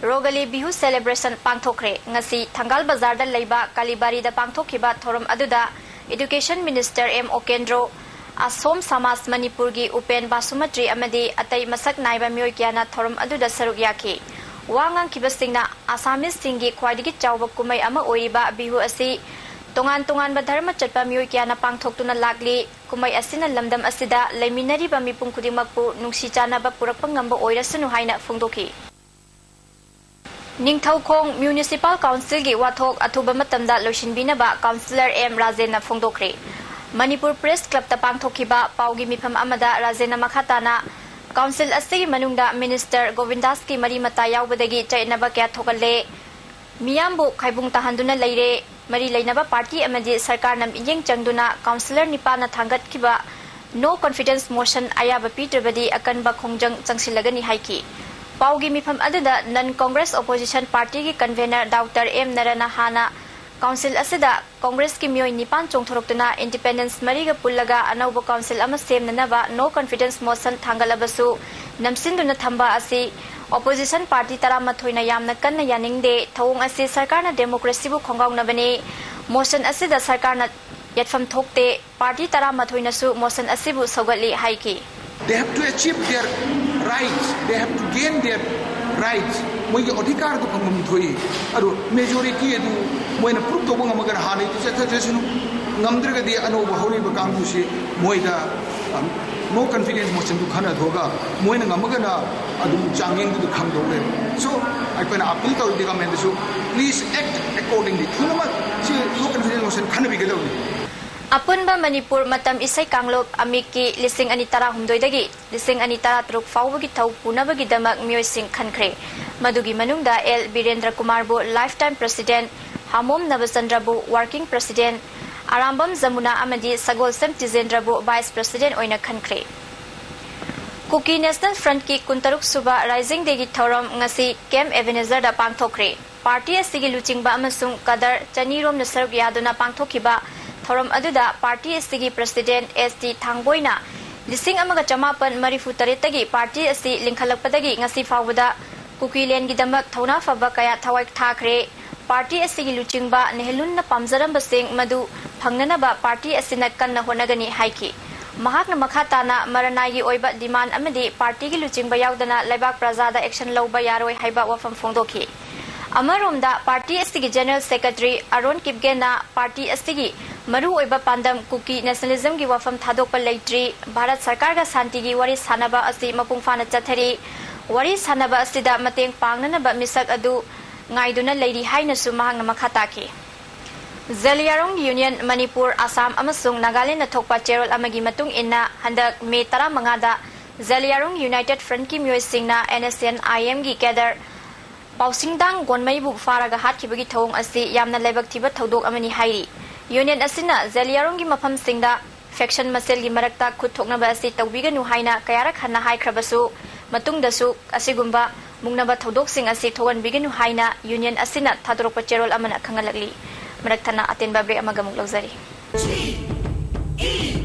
ꯔꯣꯒꯂꯤ ꯕꯤꯍꯨ ꯁꯦꯂꯦꯕ꯭ꯔꯦꯁꯟ ꯄꯥꯡꯊꯣꯛꯈ꯭ꯔꯦ꯫ ꯉꯁꯤ ꯊꯪꯒꯥꯜ ꯕꯖꯥꯔꯗ ꯂꯩꯕ ꯀꯥꯂꯤꯕꯥꯔꯤꯗ ꯄꯥꯡꯊꯣꯛꯈꯤꯕ ꯊꯧꯔꯝ ꯑꯗꯨꯗ ꯏꯗꯨꯀꯦꯁꯟ ꯃꯤꯅꯤꯁꯇꯔ ꯑꯦꯝ ꯑꯣꯀꯦꯟꯗ꯭ꯔꯣ, ꯑꯁꯣꯝ ꯁꯃꯥꯖ ꯃꯅꯤꯄꯨꯔꯒꯤ ꯎꯄꯦꯟ ꯕꯥꯁꯨꯃꯇ꯭ꯔꯤ ꯑꯃꯗꯤ ꯑꯇꯩ ꯃꯁꯛ ꯅꯥꯏꯕ ꯃꯤꯑꯣꯏ ꯀꯌꯥꯅ ꯊꯧꯔꯝ ꯑꯗꯨꯗ ꯁꯔꯨꯛ ꯌꯥꯈꯤ꯫ ꯋꯥ ꯉꯥꯡꯈꯤꯕꯁꯤꯡꯅ ꯑꯁꯥꯃꯤꯁꯁꯤꯡꯒꯤ ꯈ꯭ꯋꯥꯏꯗꯒꯤ ꯆꯥꯎꯕ ꯀꯨꯝꯍꯩ ꯑꯃ ꯑꯣꯏꯔꯤꯕ ꯕꯤꯍꯨ ꯑꯁꯤ ꯇꯣꯉꯥꯟ ꯇꯣꯉꯥꯟꯕ ꯙꯔꯃ ꯆꯠꯄ ꯃꯤꯑꯣꯏ ꯀꯌꯥꯅ ꯄꯥꯡꯊꯣꯛꯇꯨꯅ ꯂꯥꯛꯂꯤ꯫ ꯀꯨꯝꯍꯩ ꯑꯁꯤꯅ ꯂꯝꯗꯝ ꯑꯁꯤꯗ ꯂꯩꯃꯤꯟꯅꯔꯤꯕ ꯃꯤꯄꯨꯝ ꯈꯨꯗꯤꯡꯃꯛꯄꯨ ꯅꯨꯡꯁꯤ ꯆꯥꯟꯅꯕ ꯄꯨꯔꯛꯄ ꯉꯝꯕ ꯑꯣꯏꯔꯁꯅꯨ ꯍꯥꯏꯅ ꯐꯣꯡꯗꯣꯛꯈꯤ꯫ ꯅꯤꯡꯊꯧꯈꯣꯡ ꯃ꯭ꯌꯨꯅꯤꯁꯤꯄꯥꯜ ꯀꯥꯎꯟꯁꯤꯜꯒꯤ ꯋꯥꯊꯣꯛ ꯑꯊꯨꯕ ꯃꯇꯝꯗ ꯂꯣꯏꯁꯤꯟꯕꯤꯅꯕ ꯀꯥꯎꯟꯁꯤꯂꯔ ꯑꯦꯝ ꯔꯥꯖꯦꯟꯅ ꯐꯣꯡꯗꯣꯛꯈ꯭ꯔꯦ꯫ ꯃꯅꯤꯄꯨꯔ ꯄ꯭ꯔꯦꯁ ꯀ꯭ꯂꯕꯇ ꯄꯥꯡꯊꯣꯛꯈꯤꯕ ꯄꯥꯎꯒꯤ ꯃꯤꯐꯝ ꯑꯃꯗ ꯔꯥꯖꯦꯟꯅ ꯃꯈꯥ ꯇꯥꯅ ꯀꯥꯎꯟꯁꯤꯜ ꯑꯁꯤꯒꯤ ꯃꯅꯨꯡꯗ ꯃꯤꯅꯤꯁꯇꯔ ꯒꯣꯕꯤꯟꯗꯥꯁꯀꯤ ꯃꯔꯤ ꯃꯇꯥ ꯌꯥꯎꯕꯗꯒꯤ ꯆꯌꯦꯠꯅꯕ ꯀꯌꯥ ꯊꯣꯛꯍꯜꯂꯦ꯫ ꯃꯤꯌꯥꯝꯕꯨ ꯈꯥꯏꯕꯨꯡ ꯇꯥꯍꯟꯗꯨꯅ ꯂꯩꯔꯦ꯫ ꯃꯔꯤ ꯂꯩꯅꯕ ꯄꯥꯔꯇꯤ ꯑꯃꯗꯤ ꯁꯔꯀꯥꯔꯅ ꯃꯤꯠꯌꯦꯡ ꯆꯪꯗꯨꯅ ꯀꯥꯎꯟꯁꯤꯂꯔ ꯅꯤꯄꯥꯟꯅ ꯊꯥꯡꯒꯠꯈꯤꯕ no confidence motion ꯑꯌꯥꯕ ꯄꯤꯗ꯭ꯔꯕꯗꯤ ꯑꯀꯟꯕ ꯈꯣꯡꯖꯪ ꯆꯪꯁꯤꯜꯂꯒꯅꯤ ꯍꯥꯏꯈꯤ꯫ ꯄꯥꯎꯒꯤ ꯃꯤꯐꯝ ꯑꯗꯨꯗ non Congress opposition partyꯒꯤ convener ꯗꯥꯛꯇꯔ ꯑꯦꯝ ꯅꯔꯅꯍꯥꯅ ꯀꯥꯎꯟꯁꯤꯜ ꯑꯁꯤꯗ ꯀꯣꯡꯒ꯭ꯔꯦꯁꯀꯤ ꯃꯤꯑꯣꯏ ꯅꯤꯄꯥꯟ ꯆꯣꯡꯊꯣꯔꯛꯇꯨꯅ ꯏꯟꯗꯤꯄꯦꯟꯗꯦꯟꯁ ꯃꯔꯤꯒ ꯄꯨꯜꯂꯒ ꯑꯅꯧꯕ ꯀꯥꯎꯟꯁꯤꯜ ꯑꯃ ꯁꯦꯝꯅꯅꯕ no confidence motion ꯊꯥꯡꯒꯠꯂꯕꯁꯨ ꯅꯝꯁꯤꯟꯗꯨꯅ ꯊꯝꯕ ꯑꯁꯤ ꯑꯣꯄꯣꯖꯤꯁꯟ ꯄꯥꯔꯇꯤ ꯇꯔꯥꯃꯥꯊꯣꯏꯅ ꯌꯥꯝꯅ ꯀꯟꯅ ꯌꯥꯅꯤꯡꯗꯦ꯫ ꯊꯧꯑꯣꯡ ꯑꯁꯤ ꯁꯔꯀꯥꯔꯅ ꯗꯦꯃꯣꯀ꯭ꯔꯦꯁꯤꯕꯨ ꯈꯣꯡꯒꯥꯎꯅꯕꯅꯤ꯫ ꯃꯣꯁꯟ ꯑꯁꯤꯗ ꯁꯔꯀꯥꯔꯅ ꯌꯦꯠꯐꯝ ꯊꯣꯛꯇꯦ꯫ ꯄꯥꯔꯇꯤ ꯇꯔꯥꯃꯥꯊꯣꯏꯅꯁꯨ ꯃꯣꯁꯟ ꯑꯁꯤꯕꯨ ꯁꯧꯒꯠꯂꯤ ꯍꯥꯏꯈꯤ꯫ They have to achieve their rights, they have to gain their rights. ꯃꯣꯏꯒꯤ ꯑꯣꯙꯤꯀꯥꯔꯗꯨ ꯐꯪꯐꯝ ꯊꯣꯛꯏ꯫ ꯑꯗꯨ ꯃꯦꯖꯣꯔꯤꯇꯤ ꯑꯗꯨ ꯃꯣꯏꯅ ꯄ꯭ꯔꯨꯞ ꯇꯧꯕ ꯉꯝꯃꯒꯅ ꯍꯥꯟꯅꯩꯗꯨ ꯆꯠꯊꯖꯁꯅꯨ, ꯉꯝꯗ꯭ꯔꯒꯗꯤ ꯑꯅꯧꯕ ꯍꯧꯔꯤꯕ ꯀꯥꯡꯕꯨꯁꯤ ꯃꯣꯏꯗ no confidence motionꯗꯨ ꯈꯟꯅꯊꯣꯛꯑꯒ ꯃꯣꯏꯅ ꯉꯝꯃꯒꯅ ꯑꯗꯨꯝ ꯆꯥꯡꯌꯦꯡꯗꯨꯗ ꯈꯪꯗꯧ ꯂꯩꯔꯦ꯫ So ꯑꯩꯈꯣꯏꯅ appeal ꯇꯧꯔꯤꯗꯤ governmentꯗꯁꯨ please act accordingly, ꯊꯨꯅꯃꯛ ꯁꯤ no confidence motion ꯈꯟꯅꯕꯤꯒꯗꯧꯕꯅꯤ꯫ ꯑꯄꯨꯟꯕ ꯃꯅꯤꯄꯨꯔ ꯃꯇꯝ ꯏꯁꯩ ꯀꯥꯡꯂꯨꯞ ꯑꯃꯤꯛꯀꯤ ꯂꯤꯁꯤꯡ ꯑꯅꯤ ꯇꯔꯥꯍꯨꯝꯗꯣꯏꯗꯒꯤ ꯂꯤꯁꯤꯡ ꯑꯅꯤ ꯇꯔꯥꯇꯔꯨꯛ ꯐꯥꯎꯕꯒꯤ ꯊꯧ ꯄꯨꯅꯕꯒꯤꯗꯃꯛ ꯃꯤꯑꯣꯏꯁꯤꯡ ꯈꯟꯈ꯭ꯔꯦ꯫ ꯃꯗꯨꯒꯤ ꯃꯅꯨꯡꯗ ꯑꯦꯜ ꯕꯤꯔꯦꯟꯗ꯭ꯔ ꯀꯨꯃꯥꯔꯕꯨ lifetime president, ꯍꯥꯃꯣꯝ ꯅꯕꯆꯟꯗ꯭ꯔꯕꯨ working president, ꯑꯔꯥꯝꯕꯝ ꯖꯃꯨꯅꯥ ꯑꯃꯗꯤ ꯁꯒꯣꯜꯁꯦꯝ ꯇꯤꯖꯦꯟꯗ꯭ꯔꯕꯨ vice president ꯑꯣꯏꯅ ꯈꯟꯈ꯭ꯔꯦ꯫ ꯀꯨꯀꯤ ꯅꯦꯁꯅꯦꯜ ꯐ꯭ꯔꯟꯠꯀꯤ ꯀꯨꯟꯇꯔꯨꯛ ꯁꯨꯕ Rising Dayꯒꯤ ꯊꯧꯔꯝ ꯉꯁꯤ ꯀꯦꯝꯞ ꯑꯦꯕꯦꯅꯦꯖꯔꯗ ꯄꯥꯡꯊꯣꯛꯈ꯭ꯔꯦ꯫ ꯄꯥꯔꯇꯤ ꯑꯁꯤꯒꯤ ꯂꯨꯆꯤꯡꯕ ꯑꯃꯁꯨꯡ ꯀꯗꯔ ꯆꯅꯤ ꯔꯣꯝꯅ ꯁꯔꯨꯛ ꯌꯥꯗꯨꯅ ꯄꯥꯡꯊꯣꯛꯈꯤꯕ ꯊꯧꯔꯝ ꯑꯗꯨꯗ ꯄꯥꯔꯇꯤ ꯑꯁꯤꯒꯤ president ꯑꯦꯁ ꯇꯤ ꯊꯥꯡꯕꯣꯏꯅ ꯂꯤꯁꯤꯡ ꯑꯃꯒ ꯆꯃꯥꯄꯟ ꯃꯔꯤꯐꯨ ꯇꯔꯦꯠꯇꯒꯤ ꯄꯥꯔꯇꯤ ꯑꯁꯤ ꯂꯤꯡꯈꯠꯂꯛꯄꯗꯒꯤ ꯉꯁꯤ ꯐꯥꯎꯕꯗ ꯀꯨꯀꯤꯂꯦꯟꯒꯤꯗꯃꯛ ꯊꯧꯅꯥ ꯐꯕ ꯀꯌꯥ ꯊꯋꯥꯏ ꯊꯥꯈ꯭ꯔꯦ꯫ ꯄꯥꯔꯇꯤ ꯑꯁꯤꯒꯤ ꯂꯨꯆꯤꯡꯕ ꯅꯦꯍꯂꯨꯟꯅ ꯄꯥꯝꯖꯔꯝꯕꯁꯤꯡ ꯃꯗꯨ ꯐꯪꯅꯅꯕ ꯄꯥꯔꯇꯤ ꯑꯁꯤꯅ ꯀꯟꯅ ꯍꯣꯠꯅꯒꯅꯤ ꯍꯥꯏꯈꯤ꯫ ꯃꯍꯥꯛꯅ ꯃꯈꯥ ꯇꯥꯅ ꯃꯔꯅꯥꯏꯒꯤ ꯑꯣꯏꯕ demand ꯑꯃꯗꯤ party ꯒꯤ ꯂꯨꯆꯤꯡꯕ ꯌꯥꯎꯗꯅ ꯂꯩꯕꯥꯛ ꯄ꯭ꯔꯖꯥꯗ action ꯂꯧꯕ ꯌꯥꯔꯣꯏ ꯍꯥꯏꯕ ꯋꯥꯐꯝ ꯐꯣꯡꯗꯣꯛꯈꯤ꯫ ꯑꯃꯔꯣꯝꯗ, party ꯑꯁꯤꯒꯤ general secretary ꯑꯔꯣꯟ ꯀꯤꯞꯒꯦꯟꯅ party ꯑꯁꯤꯒꯤ ꯃꯔꯨꯑꯣꯏꯕ ꯄꯥꯟꯗꯝ ꯀꯨꯀꯤ nationalism ꯒꯤ ꯋꯥꯐꯝ ꯊꯥꯗꯣꯛꯄ ꯂꯩꯇ꯭ꯔꯤ, ꯚꯥꯔꯠ ꯁꯔꯀꯥꯔꯒ ꯁꯥꯟꯇꯤꯒꯤ ꯋꯥꯔꯤ ꯁꯥꯟꯅꯕ ꯑꯁꯤ ꯃꯄꯨꯡ ꯐꯥꯅ ꯆꯠꯊꯔꯤ, ꯋꯥꯔꯤ ꯁꯥꯟꯅꯕ ꯑꯁꯤꯗ ꯃꯇꯦꯡ ꯄꯥꯡꯅꯅꯕ ꯃꯤꯁꯛ ꯑꯗꯨ ꯉꯥꯏꯗꯨꯅ ꯂꯩꯔꯤ ꯍꯥꯏꯅꯁꯨ ꯃꯍꯥꯛꯅ ꯃꯈꯥ ꯇꯥꯈꯤ꯫ ꯖꯦꯂꯤꯌꯥꯡꯔꯣꯡ Union ꯃꯅꯤꯄꯨꯔ, ꯑꯁꯥꯝ ꯑꯃꯁꯨꯡ ꯅꯥꯒꯥꯂꯦꯟꯗ ꯊꯣꯛꯄ ꯆꯦꯔꯣꯜ ꯑꯃꯒꯤ ꯃꯇꯨꯡ ꯏꯟꯅ, ꯍꯟꯗꯛ ꯃꯦ ꯇꯔꯥꯃꯉꯥꯗ ꯖꯦꯂꯤꯌꯥꯡꯔꯣꯡ United Front ꯀꯤ ꯃꯤꯑꯣꯏꯁꯤꯡꯅ N S C N I M ꯒꯤ cadre ꯄꯥꯎꯁꯤꯡꯗꯥꯡ ꯒꯣꯟꯃꯩꯕꯨ ꯐꯥꯔꯒ ꯍꯥꯠꯈꯤꯕꯒꯤ ꯊꯧꯑꯣꯡ ꯑꯁꯤ ꯌꯥꯝꯅ ꯂꯥꯏꯕꯛ ꯊꯤꯕ ꯊꯧꯗꯣꯛ ꯑꯃꯅꯤ ꯍꯥꯏꯔꯤ꯫ Union ꯑꯁꯤꯅ ꯖꯦꯂꯤꯌꯥꯡꯔꯣꯡꯒꯤ ꯃꯐꯝꯁꯤꯡꯗ faction ꯃꯁꯦꯜꯒꯤ ꯃꯔꯛꯇ ꯈꯨꯠ ꯊꯣꯛꯅꯕ ꯑꯁꯤ ꯇꯧꯕꯤꯒꯅꯨ ꯍꯥꯏꯅ ꯀꯌꯥꯔꯛ ꯍꯟꯅ ꯍꯥꯏꯈ꯭ꯔꯕꯁꯨ, ꯃꯇꯨꯡꯗꯁꯨ ꯑꯁꯤꯒꯨꯝꯕ ꯃꯨꯛꯅꯕ ꯊꯧꯗꯣꯛꯁꯤꯡ ꯑꯁꯤ ꯊꯣꯛꯍꯟꯕꯤꯒꯅꯨ ꯍꯥꯏꯅ Union ꯑꯁꯤꯅ ꯊꯥꯗꯣꯔꯛꯄ ꯆꯦꯔꯣꯜ ꯑꯃꯅ ꯈꯪꯍꯜꯂꯛꯂꯤ꯫ ꯃꯔꯛ ꯊꯠꯅ ꯑꯇꯦꯟꯕ break ꯑꯃꯒ ꯑꯃꯨꯛ ꯂꯧꯖꯔꯤ꯫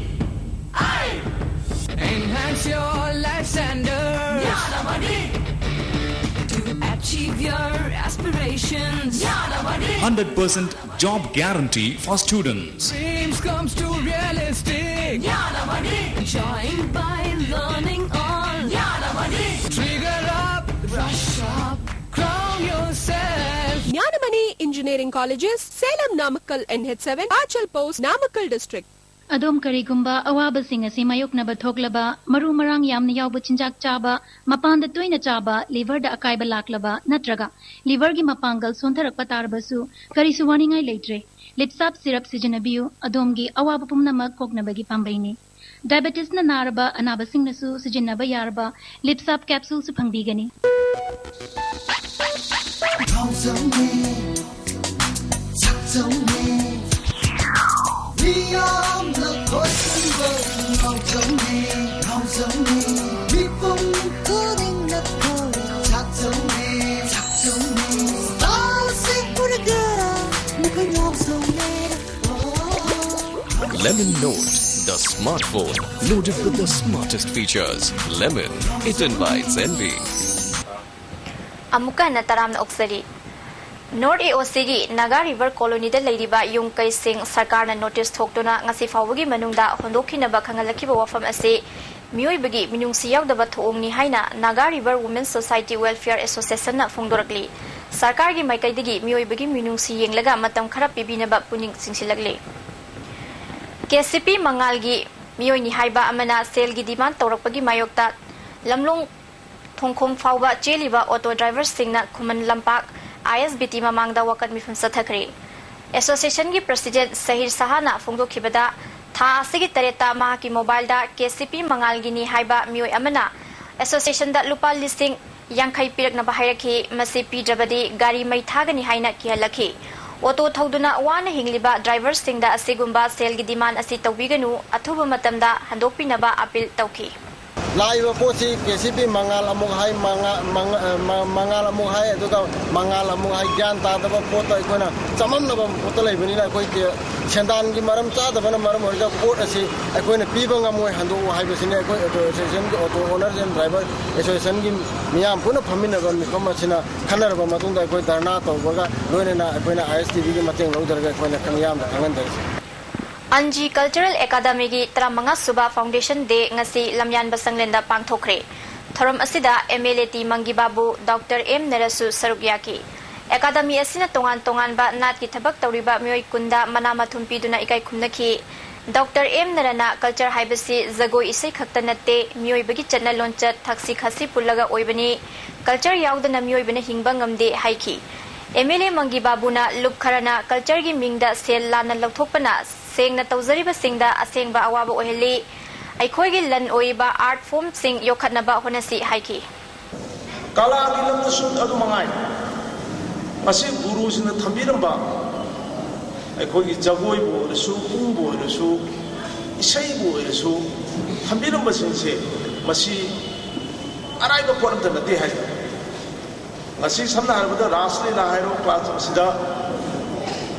Enhance your life standards to achieve your aspirations. Hundred percent job guarantee for students. Dreams comes to realistic. Join by learning all. Trigger up, rush up, crown yourself. Nyanamani Engineering Colleges, Salem Namakkal, N H seven, Achal Post, Namakkal District. ꯑꯗꯣꯝ ꯀꯔꯤꯒꯨꯝꯕ ꯑꯋꯥꯕꯁꯤꯡ ꯑꯁꯤ ꯃꯥꯌꯣꯛꯅꯕ ꯊꯣꯛꯂꯕ, ꯃꯔꯨ ꯃꯔꯥꯡ ꯌꯥꯝꯅ ꯌꯥꯎꯕ ꯆꯤꯟꯖꯥꯛ ꯆꯥꯕ, ꯃꯄꯥꯟꯗ ꯇꯣꯏꯅ ꯆꯥꯕ, liver ꯗ ꯑꯀꯥꯏꯕ ꯂꯥꯛꯂꯕ ꯅꯠꯇ꯭ꯔꯒ liver ꯒꯤ ꯃꯄꯥꯡꯒꯜ ꯁꯣꯟꯊꯔꯛꯄ ꯇꯥꯔꯕꯁꯨ ꯀꯔꯤꯁꯨ ꯋꯥꯅꯤꯡꯉꯥꯏ ꯂꯩꯇ꯭ꯔꯦ꯫ Lipsap syrup ꯁꯤꯖꯤꯟꯅꯕꯤꯌꯨ, ꯑꯗꯣꯝꯒꯤ ꯑꯋꯥꯕ ꯄꯨꯝꯅꯃꯛ ꯀꯣꯛꯅꯕꯒꯤ ꯄꯥꯝꯕꯩꯅꯤ꯫ Diabetes ꯅ ꯅꯥꯔꯕ ꯑꯅꯥꯕꯁꯤꯡꯅꯁꯨ ꯁꯤꯖꯤꯟꯅꯕ ꯌꯥꯔꯕ Lipsap capsule ꯁꯨ ꯐꯪꯕꯤꯒꯅꯤ꯫ ꯁꯛꯆꯧꯅꯦ ꯃꯤꯌꯥꯝꯅ ꯈꯣꯏꯁꯨꯝꯕ ꯉꯥꯎꯖꯧꯅꯦ ꯉꯥꯎꯖꯧꯅꯦ ꯃꯤꯄꯨꯝ ꯈꯨꯗꯤꯡꯅ ꯊꯧꯔꯤ ꯁꯛꯆꯧꯅꯦ ꯁꯛꯆꯧꯅꯦ ꯁ꯭ꯇꯥꯏꯜꯁꯤꯡ ꯄꯨꯔꯒ ꯃꯈꯣꯏ ꯉꯥꯎꯖꯧꯅꯦ Lemon Note, the smartphone loaded with the smartest features. Lemon, it invites envy. ꯑꯃꯨꯛꯀ ꯍꯟꯅ ꯇꯔꯥꯝꯅ ꯑꯣꯛꯆꯔꯤ꯫ ꯅꯣꯔꯠ ꯑꯦ ꯑꯣ ꯁꯤꯒꯤ ꯅꯥꯒꯥ ꯔꯤꯚꯔ ꯀꯣꯂꯣꯅꯤꯗ ꯂꯩꯔꯤꯕ ꯌꯨꯝ ꯀꯩꯁꯤꯡ ꯁꯔꯀꯥꯔꯅ ꯅꯣꯇꯤꯁ ꯊꯣꯛꯇꯨꯅ ꯉꯁꯤ ꯐꯥꯎꯕꯒꯤ ꯃꯅꯨꯡꯗ ꯍꯣꯟꯗꯣꯛꯈꯤꯅꯕ ꯈꯪꯍꯜꯂꯛꯈꯤꯕ ꯋꯥꯐꯝ ꯑꯁꯤ ꯃꯤꯑꯣꯏꯕꯒꯤ ꯃꯤꯅꯨꯡꯁꯤ ꯌꯥꯎꯗꯕ ꯊꯧꯑꯣꯡꯅꯤ ꯍꯥꯏꯅ Naga river women society welfare ꯑꯦꯁꯣꯁꯤꯌꯦꯁꯟꯅ ꯐꯣꯡꯗꯣꯔꯛꯂꯤ꯫ ꯁꯔꯀꯥꯔꯒꯤ ꯃꯥꯏꯀꯩꯗꯒꯤ ꯃꯤꯑꯣꯏꯕꯒꯤ ꯃꯤꯅꯨꯡꯁꯤ ꯌꯦꯡꯂꯒ ꯃꯇꯝ ꯈꯔ ꯄꯤꯕꯤꯅꯕ ꯄꯨꯛꯅꯤꯡ ꯆꯤꯡꯁꯤꯜꯂꯛꯂꯤ꯫ ꯀꯦ ꯁꯤ ꯄꯤ ꯃꯉꯥꯜꯒꯤ ꯃꯤꯑꯣꯏꯅꯤ ꯍꯥꯏꯕ ꯑꯃꯅ ꯁꯦꯜꯒꯤ ꯗꯤꯃꯥꯟ ꯇꯧꯔꯛꯄꯒꯤ ꯃꯥꯌꯣꯛꯇ ꯂꯝꯂꯣꯡ ꯊꯣꯡꯈꯣꯝ ꯐꯥꯎꯕ ꯆꯦꯜꯂꯤꯕ ꯑꯣꯇꯣ ꯗ꯭ꯔꯥꯏꯚꯔꯁꯤꯡꯅ ꯈꯨꯃꯟ ꯂꯝꯄꯥꯛ ꯑꯥꯏ ꯑꯦꯁ ꯕꯤ ꯇꯤ ꯃꯃꯥꯡꯗ ꯋꯥꯀꯠ ꯃꯤꯐꯝ ꯆꯠꯊꯈ꯭ꯔꯦ꯫ ꯑꯦꯁꯣꯁꯤꯌꯦꯁꯟꯒꯤ ꯄ꯭ꯔꯁꯤꯗꯦꯟꯠ ꯁꯍꯤꯔ ꯁꯍꯥꯅ ꯐꯣꯡꯗꯣꯛꯈꯤꯕꯗ, ꯊꯥ ꯑꯁꯤꯒꯤ ꯇꯔꯦꯠꯇ ꯃꯍꯥꯛꯀꯤ ꯃꯣꯕꯥꯏꯜꯗ ꯀꯦ ꯁꯤ ꯄꯤ ꯃꯉꯥꯜꯒꯤꯅꯤ ꯍꯥꯏꯕ ꯃꯤꯑꯣꯏ ꯑꯃꯅ ꯑꯦꯁꯣꯁꯤꯌꯦꯁꯟꯗ ꯂꯨꯄꯥ ꯂꯤꯁꯤꯡ ꯌꯥꯡꯈꯩ ꯄꯤꯔꯛꯅꯕ ꯍꯥꯏꯔꯛꯈꯤ꯫ ꯃꯁꯤ ꯄꯤꯗ꯭ꯔꯕꯗꯤ ꯒꯥꯔꯤ ꯃꯩ ꯊꯥꯒꯅꯤ ꯍꯥꯏꯅ ꯀꯤꯍꯜꯂꯛꯈꯤ꯫ ꯑꯣꯇꯣ ꯊꯧꯗꯨꯅ ꯋꯥꯅ ꯍꯤꯡꯂꯤꯕ ꯗ꯭ꯔꯥꯏꯚꯔꯁꯤꯡꯗ ꯑꯁꯤꯒꯨꯝꯕ ꯁꯦꯜꯒꯤ ꯗꯤꯃꯥꯟ ꯑꯁꯤ ꯇꯧꯕꯤꯒꯅꯨ, ꯑꯊꯨꯕ ꯃꯇꯝꯗ ꯍꯟꯗꯣꯛꯄꯤꯅꯕ ꯑꯄꯤꯜ ꯇꯧꯈꯤ꯫ ꯂꯥꯛꯏꯕ ꯄꯣꯠꯁꯤ ꯀꯦ ꯁꯤ ꯄꯤ ꯃꯉꯥꯜ ꯑꯃꯨꯛ ꯍꯥꯏ, ꯃꯉꯥ-, ꯃꯉꯥ-, ꯑ, ꯃ-, ꯃꯉꯥꯜ ꯑꯃꯨꯛ ꯍꯥꯏ, ꯑꯗꯨꯒ ꯃꯉꯥꯜ ꯑꯃꯨꯛ ꯍꯥꯏ, ꯒ꯭ꯌꯥꯟ ꯇꯥꯗꯕ ꯄꯣꯠꯇ ꯑꯩꯈꯣꯏꯅ ꯆꯃꯝꯅꯕ ꯄꯣꯠꯇ ꯂꯩꯕꯅꯤꯅ, ꯑꯩꯈꯣꯏ ꯀꯦ-, ꯁꯦꯟꯗꯥꯟꯒꯤ ꯃꯔꯝ ꯆꯥꯗꯕꯅ ꯃꯔꯝ ꯑꯣꯏꯔꯒ ꯄꯣꯠ ꯑꯁꯤ ꯑꯩꯈꯣꯏꯅ ꯄꯤꯕ ꯉꯝꯃꯣꯏ, ꯍꯟꯗꯣꯛꯎ ꯍꯥꯏꯕꯁꯤꯅꯤ ꯑꯩꯈꯣꯏ ꯑꯣꯇꯣ ꯑꯦꯁꯣꯁꯤꯌꯦꯁꯟꯒꯤ, ꯑꯣꯇꯣ ꯑꯣꯅꯔꯁ ꯑꯦꯟ ꯗ꯭ꯔꯥꯏꯚꯔ ꯑꯦꯁꯣꯁꯤꯌꯦꯁꯟꯒꯤ ꯃꯤꯌꯥꯝ ꯄꯨꯟꯅ ꯐꯝꯃꯤꯟꯅꯕ ꯃꯤꯐꯝ ꯑꯁꯤꯅ ꯈꯟꯅꯔꯕ ꯃꯇꯨꯡꯗ ꯑꯩꯈꯣꯏ ꯙꯔꯅꯥ ꯇꯧꯕꯒ ꯂꯣꯏꯅꯅ ꯑꯩꯈꯣꯏꯅ ꯑꯥꯏ ꯑꯦꯁ ꯇꯤ ꯚꯤꯒꯤ ꯃꯇꯦꯡ ꯂꯧꯖꯔꯒ ꯑꯩꯈꯣꯏꯅ ꯃꯤꯌꯥꯝꯗ ꯈꯪꯍꯟꯖꯔꯤꯁꯤ꯫ ꯑꯟꯖꯤ ꯀꯜꯆꯔꯦꯜ ꯑꯦꯀꯥꯗꯃꯤꯒꯤ ꯇꯔꯥꯃꯉꯥ ꯁꯨꯕ ꯐꯥꯎꯟꯗꯦꯁꯟ ꯗꯦ ꯉꯁꯤ ꯂꯝꯌꯥꯟꯕ ꯁꯪꯂꯦꯟꯗ ꯄꯥꯡꯊꯣꯛꯈ꯭ꯔꯦ꯫ ꯊꯧꯔꯝ ꯑꯁꯤꯗ M L A T Mangi Babu, doctor M ꯅꯔꯁꯁꯨ ꯁꯔꯨꯛ ꯌꯥꯈꯤ꯫ ꯑꯦꯀꯥꯗꯃꯤ ꯑꯁꯤꯅ ꯇꯣꯉꯥꯟ ꯇꯣꯉꯥꯟꯕ ꯅꯥꯠꯀꯤ ꯊꯕꯛ ꯇꯧꯔꯤꯕ ꯃꯤꯑꯣꯏ ꯀꯨꯟꯗ ꯃꯅꯥ ꯃꯊꯨꯝ ꯄꯤꯗꯨꯅ ꯏꯀꯥꯏ ꯈꯨꯝꯅꯈꯤ꯫ ꯗꯣꯛꯇꯔ ꯑꯦꯝ ꯅꯔꯅ ꯀꯜꯆꯔ ꯍꯥꯏꯕꯁꯤ ꯖꯒꯣꯏ ꯏꯁꯩ ꯈꯛꯇ ꯅꯠꯇꯦ, ꯃꯤꯑꯣꯏꯕꯒꯤ ꯆꯠꯅ ꯂꯣꯟꯆꯠ, ꯊꯛꯁꯤ ꯈꯥꯁꯤ ꯄꯨꯜꯂꯒ ꯑꯣꯏꯕꯅꯤ꯫ ꯀꯜꯆꯔ ꯌꯥꯎꯗꯅ ꯃꯤꯑꯣꯏꯕꯅ ꯍꯤꯡꯕ ꯉꯝꯗꯦ ꯍꯥꯏꯈꯤ꯫ ꯑꯦꯝ ꯑꯦꯜ ꯑꯦ ꯃꯪꯒꯤ ꯕꯥꯕꯨꯅ ꯂꯨꯞ ꯈꯔꯅ ꯀꯜꯆꯔꯒꯤ ꯃꯤꯡꯗ ꯁꯦꯜ ꯂꯥꯟꯅ ꯂꯧꯊꯣꯛꯄꯅ ꯁꯦꯡꯅ ꯇꯧꯖꯔꯤꯕꯁꯤꯡꯗ ꯑꯁꯦꯡꯕ ꯑꯋꯥꯕ ꯑꯣꯏꯍꯜꯂꯤ꯫ ꯑꯩꯈꯣꯏꯒꯤ ꯂꯟ ꯑꯣꯏꯔꯤꯕ ꯑꯥꯔꯠ ꯐꯣꯝꯁꯤꯡ ꯌꯣꯛꯈꯠꯅꯕ ꯍꯣꯠꯅꯁꯤ ꯍꯥꯏꯈꯤ꯫ ꯀꯂꯥꯒꯤ ꯂꯝꯗꯁꯨ ꯑꯗꯨ ꯃꯉꯥꯏ꯫ ꯃꯁꯤ ꯒꯨꯔꯨꯁꯤꯡꯅ ꯊꯝꯕꯤꯔꯝꯕ ꯑꯩꯈꯣꯏꯒꯤ ꯖꯒꯣꯏꯕꯨ ꯑꯣꯏꯔꯁꯨ, ꯄꯨꯡꯕꯨ ꯑꯣꯏꯔꯁꯨ, ꯏꯁꯩꯕꯨ ꯑꯣꯏꯔꯁꯨ ꯊꯝꯕꯤꯔꯝꯕꯁꯤꯡꯁꯦ ꯃꯁꯤ ꯑꯔꯥꯏꯕ ꯄꯣꯠ ꯑꯝꯇ ꯅꯠꯇꯦ ꯍꯥꯏ꯫ ꯉꯁꯤ ꯁꯝꯅ ꯍꯥꯏꯔꯕꯗ ꯔꯥꯁ ꯂꯤꯂꯥ ꯍꯥꯏꯔꯣ, ꯀ꯭ꯂꯥꯁ ꯑꯁꯤꯗ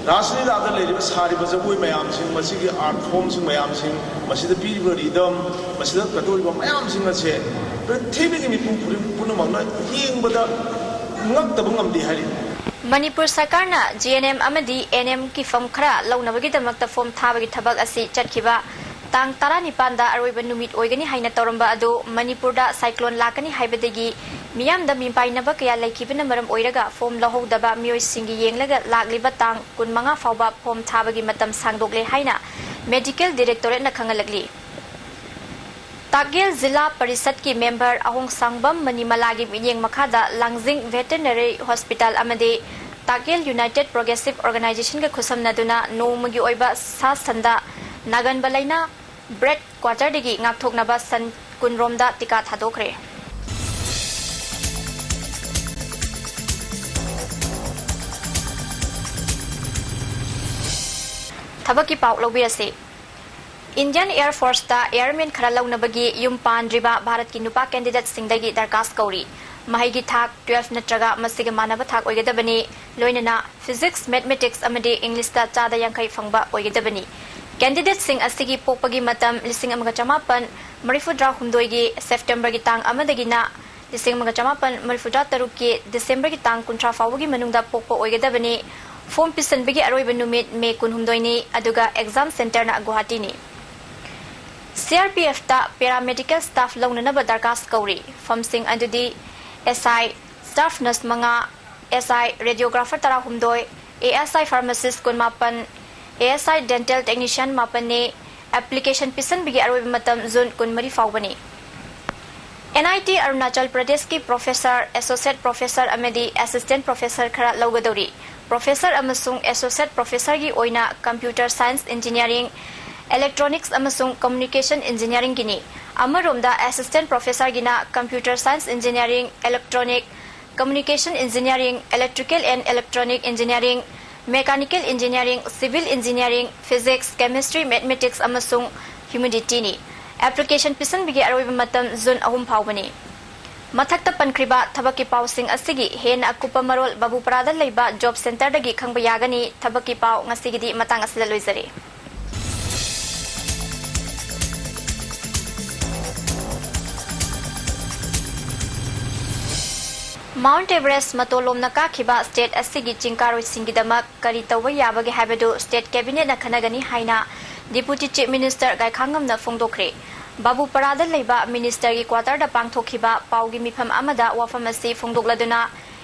ꯔꯥꯁ ꯂꯤꯂꯥꯗ ꯂꯩꯔꯤꯕ, ꯁꯥꯔꯤꯕ ꯖꯒꯣꯏ ꯃꯌꯥꯝꯁꯤꯡ, ꯃꯁꯤꯒꯤ ꯑꯥꯔꯠ ꯐꯣꯝꯁꯤꯡ ꯃꯌꯥꯝꯁꯤꯡ, ꯃꯁꯤꯗ ꯄꯤꯔꯤꯕ ꯔꯤꯗꯝ, ꯃꯁꯤꯗ ꯀꯠꯇꯧꯔꯤꯕ ꯃꯌꯥꯝꯁꯤꯡ ꯑꯁꯦ ꯄ꯭ꯔꯤꯊꯤꯕꯤꯒꯤ ꯃꯤꯄꯨꯝ ꯈꯨꯗꯤꯡ-, ꯄꯨꯝꯅꯃꯛꯅ ꯌꯦꯡꯕꯗ ꯉꯛꯇꯕ ꯉꯝꯗꯦ ꯍꯥꯏꯔꯤ꯫ ꯃꯅꯤꯄꯨꯔ ꯁꯔꯀꯥꯔꯅ ꯖꯤ ꯑꯦꯟ ꯑꯦꯝ ꯑꯃꯗꯤ ꯑꯦꯟ ꯑꯦꯝꯒꯤ ꯐꯝ ꯈꯔ ꯂꯧꯅꯕꯒꯤꯗꯃꯛꯇ ꯐꯣꯝ ꯊꯥꯕꯒꯤ ꯊꯕꯛ ꯑꯁꯤ ꯆꯠꯈꯤꯕ ꯇꯥꯡ ꯇꯔꯥꯅꯤꯄꯥꯟꯗ ꯑꯔꯣꯏꯕ ꯅꯨꯃꯤꯠ ꯑꯣꯏꯒꯅꯤ ꯍꯥꯏꯅ ꯇꯧꯔꯝꯕ ꯑꯗꯨ ꯃꯅꯤꯄꯨꯔꯗ ꯁꯥꯏꯀ꯭ꯂꯣꯟ ꯂꯥꯛꯀꯅꯤ ꯍꯥꯏꯕꯗꯒꯤ ꯃꯤꯌꯥꯝꯗ ꯃꯤꯄꯥꯏꯅꯕ ꯀꯌꯥ ꯂꯩꯈꯤꯕꯅ ꯃꯔꯝ ꯑꯣꯏꯔꯒ ꯐꯣꯝ ꯂꯧꯍꯧꯗꯕ ꯃꯤꯑꯣꯏꯁꯤꯡꯒꯤ ꯌꯦꯡꯂꯒ ꯂꯥꯛꯂꯤꯕ ꯇꯥꯡ ꯀꯨꯟꯃꯉꯥ ꯐꯥꯎꯕ ꯐꯣꯝ ꯊꯥꯕꯒꯤ ꯃꯇꯝ ꯁꯥꯡꯗꯣꯛꯂꯦ ꯍꯥꯏꯅ ꯃꯦꯗꯤꯀꯦꯜ ꯗꯤꯔꯦꯛꯇꯣꯔꯦꯠꯅ ꯈꯪꯍꯜꯂꯛꯂꯤ꯫ ꯇꯥꯛꯌꯦꯜ ꯖꯤꯂꯥ ꯄꯔꯤꯁꯠꯀꯤ ꯃꯦꯝꯕꯔ ꯑꯍꯣꯡꯁꯥꯡꯕꯝ ꯃꯅꯤꯃꯂꯥꯒꯤ ꯃꯤꯠꯌꯦꯡ ꯃꯈꯥꯗ ꯂꯥꯡꯖꯤꯡ ꯚꯦꯇꯦꯅꯔꯤ ꯍꯣꯁꯄꯤꯇꯥꯜ ꯑꯃꯗꯤ ꯇꯥꯛꯌꯦꯜ ꯌꯨꯅꯥꯏꯇꯦꯗ ꯄ꯭ꯔꯣꯒ꯭ꯔꯦꯁꯤꯚ ꯑꯣꯔꯒꯅꯥꯏꯖꯦꯁꯟꯒ ꯈꯨꯠꯁꯝꯅꯗꯨꯅ ꯅꯣꯡꯃꯒꯤ ꯑꯣꯏꯕ ꯁꯥ ꯁꯟꯗ ꯅꯥꯒꯟꯕ ꯂꯥꯏꯅꯥ ꯕ꯭ꯔꯦꯗ ꯀ꯭ꯋꯥꯇꯔꯗꯒꯤ ꯉꯥꯛꯊꯣꯛꯅꯕ ꯁꯟ ꯀꯨꯟꯔꯣꯝꯗ ꯇꯤꯀꯥ ꯊꯥꯗꯣꯛꯈ꯭ꯔꯦ꯫ ꯊꯕꯛꯀꯤ ꯄꯥꯎ ꯂꯧꯕꯤꯔꯁꯤ꯫ ꯏꯟꯗꯤꯌꯟ ꯑꯦꯌꯔ ꯐꯣꯔꯁꯇ ꯑꯦꯌꯔꯃꯦꯟ ꯈꯔ ꯂꯧꯅꯕꯒꯤ ꯌꯨꯝ ꯄꯥꯟꯗ꯭ꯔꯤꯕ ꯚꯥꯔꯠꯀꯤ ꯅꯨꯄꯥ ꯀꯦꯟꯗꯤꯗꯦꯠꯁꯤꯡꯗꯒꯤ ꯗꯔꯈꯥꯁ ꯀꯧꯔꯤ꯫ ꯃꯍꯩꯒꯤ ꯊꯥꯛ ꯇꯨꯋꯦꯜꯐ ꯅꯠꯇ꯭ꯔꯒ ꯃꯁꯤꯒ ꯃꯥꯟꯅꯕ ꯊꯥꯛ ꯑꯣꯏꯒꯗꯕꯅꯤ, ꯂꯣꯏꯅꯅ ꯐꯤꯖꯤꯛꯁ, ꯃꯦꯊꯃꯦꯇꯤꯛꯁ ꯑꯃꯗꯤ ꯏꯪꯂꯤꯁꯇ ꯆꯥꯗ ꯌꯥꯡꯈꯩ ꯐꯪꯕ ꯑꯣꯏꯒꯗꯕꯅꯤ꯫ ꯀꯦꯟꯗꯤꯗꯦꯠꯁꯤꯡ ꯑꯁꯤꯒꯤ ꯄꯣꯛꯄꯒꯤ ꯃꯇꯝ ꯂꯤꯁꯤꯡ ꯑꯃꯒ ꯆꯃꯥꯄꯟ ꯃꯔꯤꯐꯨꯇꯔꯥꯍꯨꯝꯗꯣꯏꯒꯤ ꯁꯦꯞꯇꯦꯝꯕꯔꯒꯤ ꯇꯥꯡ ꯑꯃꯗꯒꯤꯅ ꯂꯤꯁꯤꯡ ꯑꯃꯒ ꯆꯃꯥꯄꯟ ꯃꯔꯤꯐꯨꯇꯔꯥ ꯇꯔꯨꯛꯀꯤ ꯗꯤꯁꯦꯝꯕꯔꯒꯤ ꯇꯥꯡ ꯀꯨꯟꯊ꯭ꯔꯥ ꯐꯥꯎꯕꯒꯤ ꯃꯅꯨꯡꯗ ꯄꯣꯛꯄ ꯑꯣꯏꯒꯗꯕꯅꯤ꯫ ꯐꯣꯝ ꯄꯤꯁꯤꯟꯕꯒꯤ ꯑꯔꯣꯏꯕ ꯅꯨꯃꯤꯠ ꯃꯦ ꯀꯨꯟꯍꯨꯝꯗꯣꯏꯅꯤ, ꯑꯗꯨꯒ ꯑꯦꯛꯖꯥꯝ ꯁꯦꯟꯇꯔꯅ ꯒꯨꯋꯥꯍꯥꯇꯤꯅꯤ꯫ ꯁꯤ ꯑꯥꯔ ꯄꯤ ꯑꯦꯐꯇ ꯄꯦꯔꯥꯃꯦꯗꯤꯀꯦꯜ ꯁ꯭ꯇꯥꯐ ꯂꯧꯅꯅꯕ ꯗꯔꯈꯥꯁ ꯀꯧꯔꯤ꯫ ꯐꯝꯁꯤꯡ ꯑꯗꯨꯗꯤ ꯑꯦꯁ ꯑꯥꯏ ꯁ꯭ꯇꯥꯐ ꯅꯔꯁ ꯃꯉꯥ, ꯑꯦꯁ ꯑꯥꯏ ꯔꯦꯗꯤꯌꯣꯒ꯭ꯔꯥꯐꯔ ꯇꯔꯥꯍꯨꯝꯗꯣꯏ, ꯑꯦ ꯑꯦꯁ ꯑꯥꯏ ꯐꯥꯔꯃꯥꯁꯤꯁ ꯀꯨꯟꯃꯥꯄꯟ, A S I dental technician ꯃꯥꯄꯟꯅꯤ꯫ ꯑꯦꯄ꯭ꯂꯤꯀꯦꯁꯟ ꯄꯤꯁꯤꯟꯕꯒꯤ ꯑꯔꯣꯏꯕ ꯃꯇꯝ ꯖꯨꯟ ꯀꯨꯟꯃꯔꯤ ꯐꯥꯎꯕꯅꯤ꯫ ꯑꯦꯟ ꯑꯥꯏ ꯇꯤ ꯑꯔꯨꯅꯥꯆꯜ ꯄ꯭ꯔꯗꯦꯁꯀꯤ ꯄ꯭ꯔꯣꯐꯦꯁꯔ, ꯑꯦꯁꯣꯁꯤꯌꯦꯠ ꯄ꯭ꯔꯣꯐꯦꯁꯔ ꯑꯃꯗꯤ ꯑꯦꯁꯤꯁꯇꯦꯟꯠ ꯄ꯭ꯔꯣꯐꯦꯁꯔ ꯈꯔ ꯂꯧꯒꯗꯧꯔꯤ꯫ ꯄ꯭ꯔꯣꯐꯦꯁꯔ ꯑꯃꯁꯨꯡ ꯑꯦꯁꯣꯁꯤꯌꯦꯠ ꯄ꯭ꯔꯣꯐꯦꯁꯔꯒꯤ ꯑꯣꯏꯅ ꯀꯝꯄ꯭ꯌꯨꯇꯔ ꯁꯥꯏꯟꯁ ꯏꯟꯖꯤꯅꯤꯌꯥꯔꯤꯡ, ꯏꯂꯦꯛꯇ꯭ꯔꯣꯅꯤꯛꯁ ꯑꯃꯁꯨꯡ ꯀꯝꯃ꯭ꯌꯨꯅꯤꯀꯦꯁꯟ ꯏꯟꯖꯤꯅꯤꯌꯥꯔꯤꯡꯒꯤꯅꯤ꯫ ꯑꯃꯔꯣꯝꯗ, ꯑꯦꯁꯤꯁꯇꯦꯟꯠ ꯄ꯭ꯔꯣꯐꯦꯁꯔꯒꯤꯅ computer science engineering, electronic, communication engineering, electrical and electronic engineering, mechanical engineering, civil engineering, physics, chemistry, mathematics ꯑꯃꯁꯨꯡ ꯍ꯭ꯌꯨꯃꯦꯅꯤꯇꯤꯅꯤ꯫ ꯑꯦꯄ꯭ꯂꯤꯀꯦꯁꯟ ꯄꯤꯁꯤꯟꯕꯒꯤ ꯑꯔꯣꯏꯕ ꯃꯇꯝ ꯖꯨꯟ ꯑꯍꯨꯝ ꯐꯥꯎꯕꯅꯤ꯫ ꯃꯊꯛꯇ ꯄꯟꯈ꯭ꯔꯤꯕ ꯊꯕꯛꯀꯤ ꯄꯥꯎꯁꯤꯡ ꯑꯁꯤꯒꯤ ꯍꯦꯟꯅ ꯑꯀꯨꯞꯄ ꯃꯔꯣꯜ ꯕꯥꯕꯨꯄꯥꯔꯥꯗ ꯂꯩꯕ ꯖꯣꯕ ꯁꯦꯟꯇꯔꯗꯒꯤ ꯈꯪꯕ ꯌꯥꯒꯅꯤ꯫ ꯊꯕꯛꯀꯤ ꯄꯥꯎ ꯉꯁꯤꯒꯤꯗꯤ ꯃꯇꯥꯡ ꯑꯁꯤꯗ ꯂꯣꯏꯖꯔꯦ꯫ Mount Everest ꯃꯇꯣꯟꯂꯣꯝꯅ ꯀꯥꯈꯤꯕ state ꯑꯁꯤꯒꯤ ꯆꯤꯡꯀꯥꯔꯣꯏꯁꯤꯡꯒꯤꯗꯃꯛ ꯀꯔꯤ ꯇꯧꯕ ꯌꯥꯕꯒꯦ ꯍꯥꯏꯕꯗꯨ state cabinetꯅ ꯈꯟꯅꯒꯅꯤ ꯍꯥꯏꯅ Deputy Chief Minister ꯒꯥꯏꯈꯥꯉꯝꯅ ꯐꯣꯡꯗꯣꯛꯈ꯭ꯔꯦ꯫ ꯕꯥꯕꯨꯄꯥꯔꯥꯗ ꯂꯩꯕ ministerꯒꯤ quarterꯗ ꯄꯥꯡꯊꯣꯛꯈꯤꯕ ꯄꯥꯎꯒꯤ ꯃꯤꯐꯝ ꯑꯃꯗ ꯋꯥꯐꯝ ꯑꯁꯤ ꯐꯣꯡꯗꯣꯛꯂꯗꯨꯅ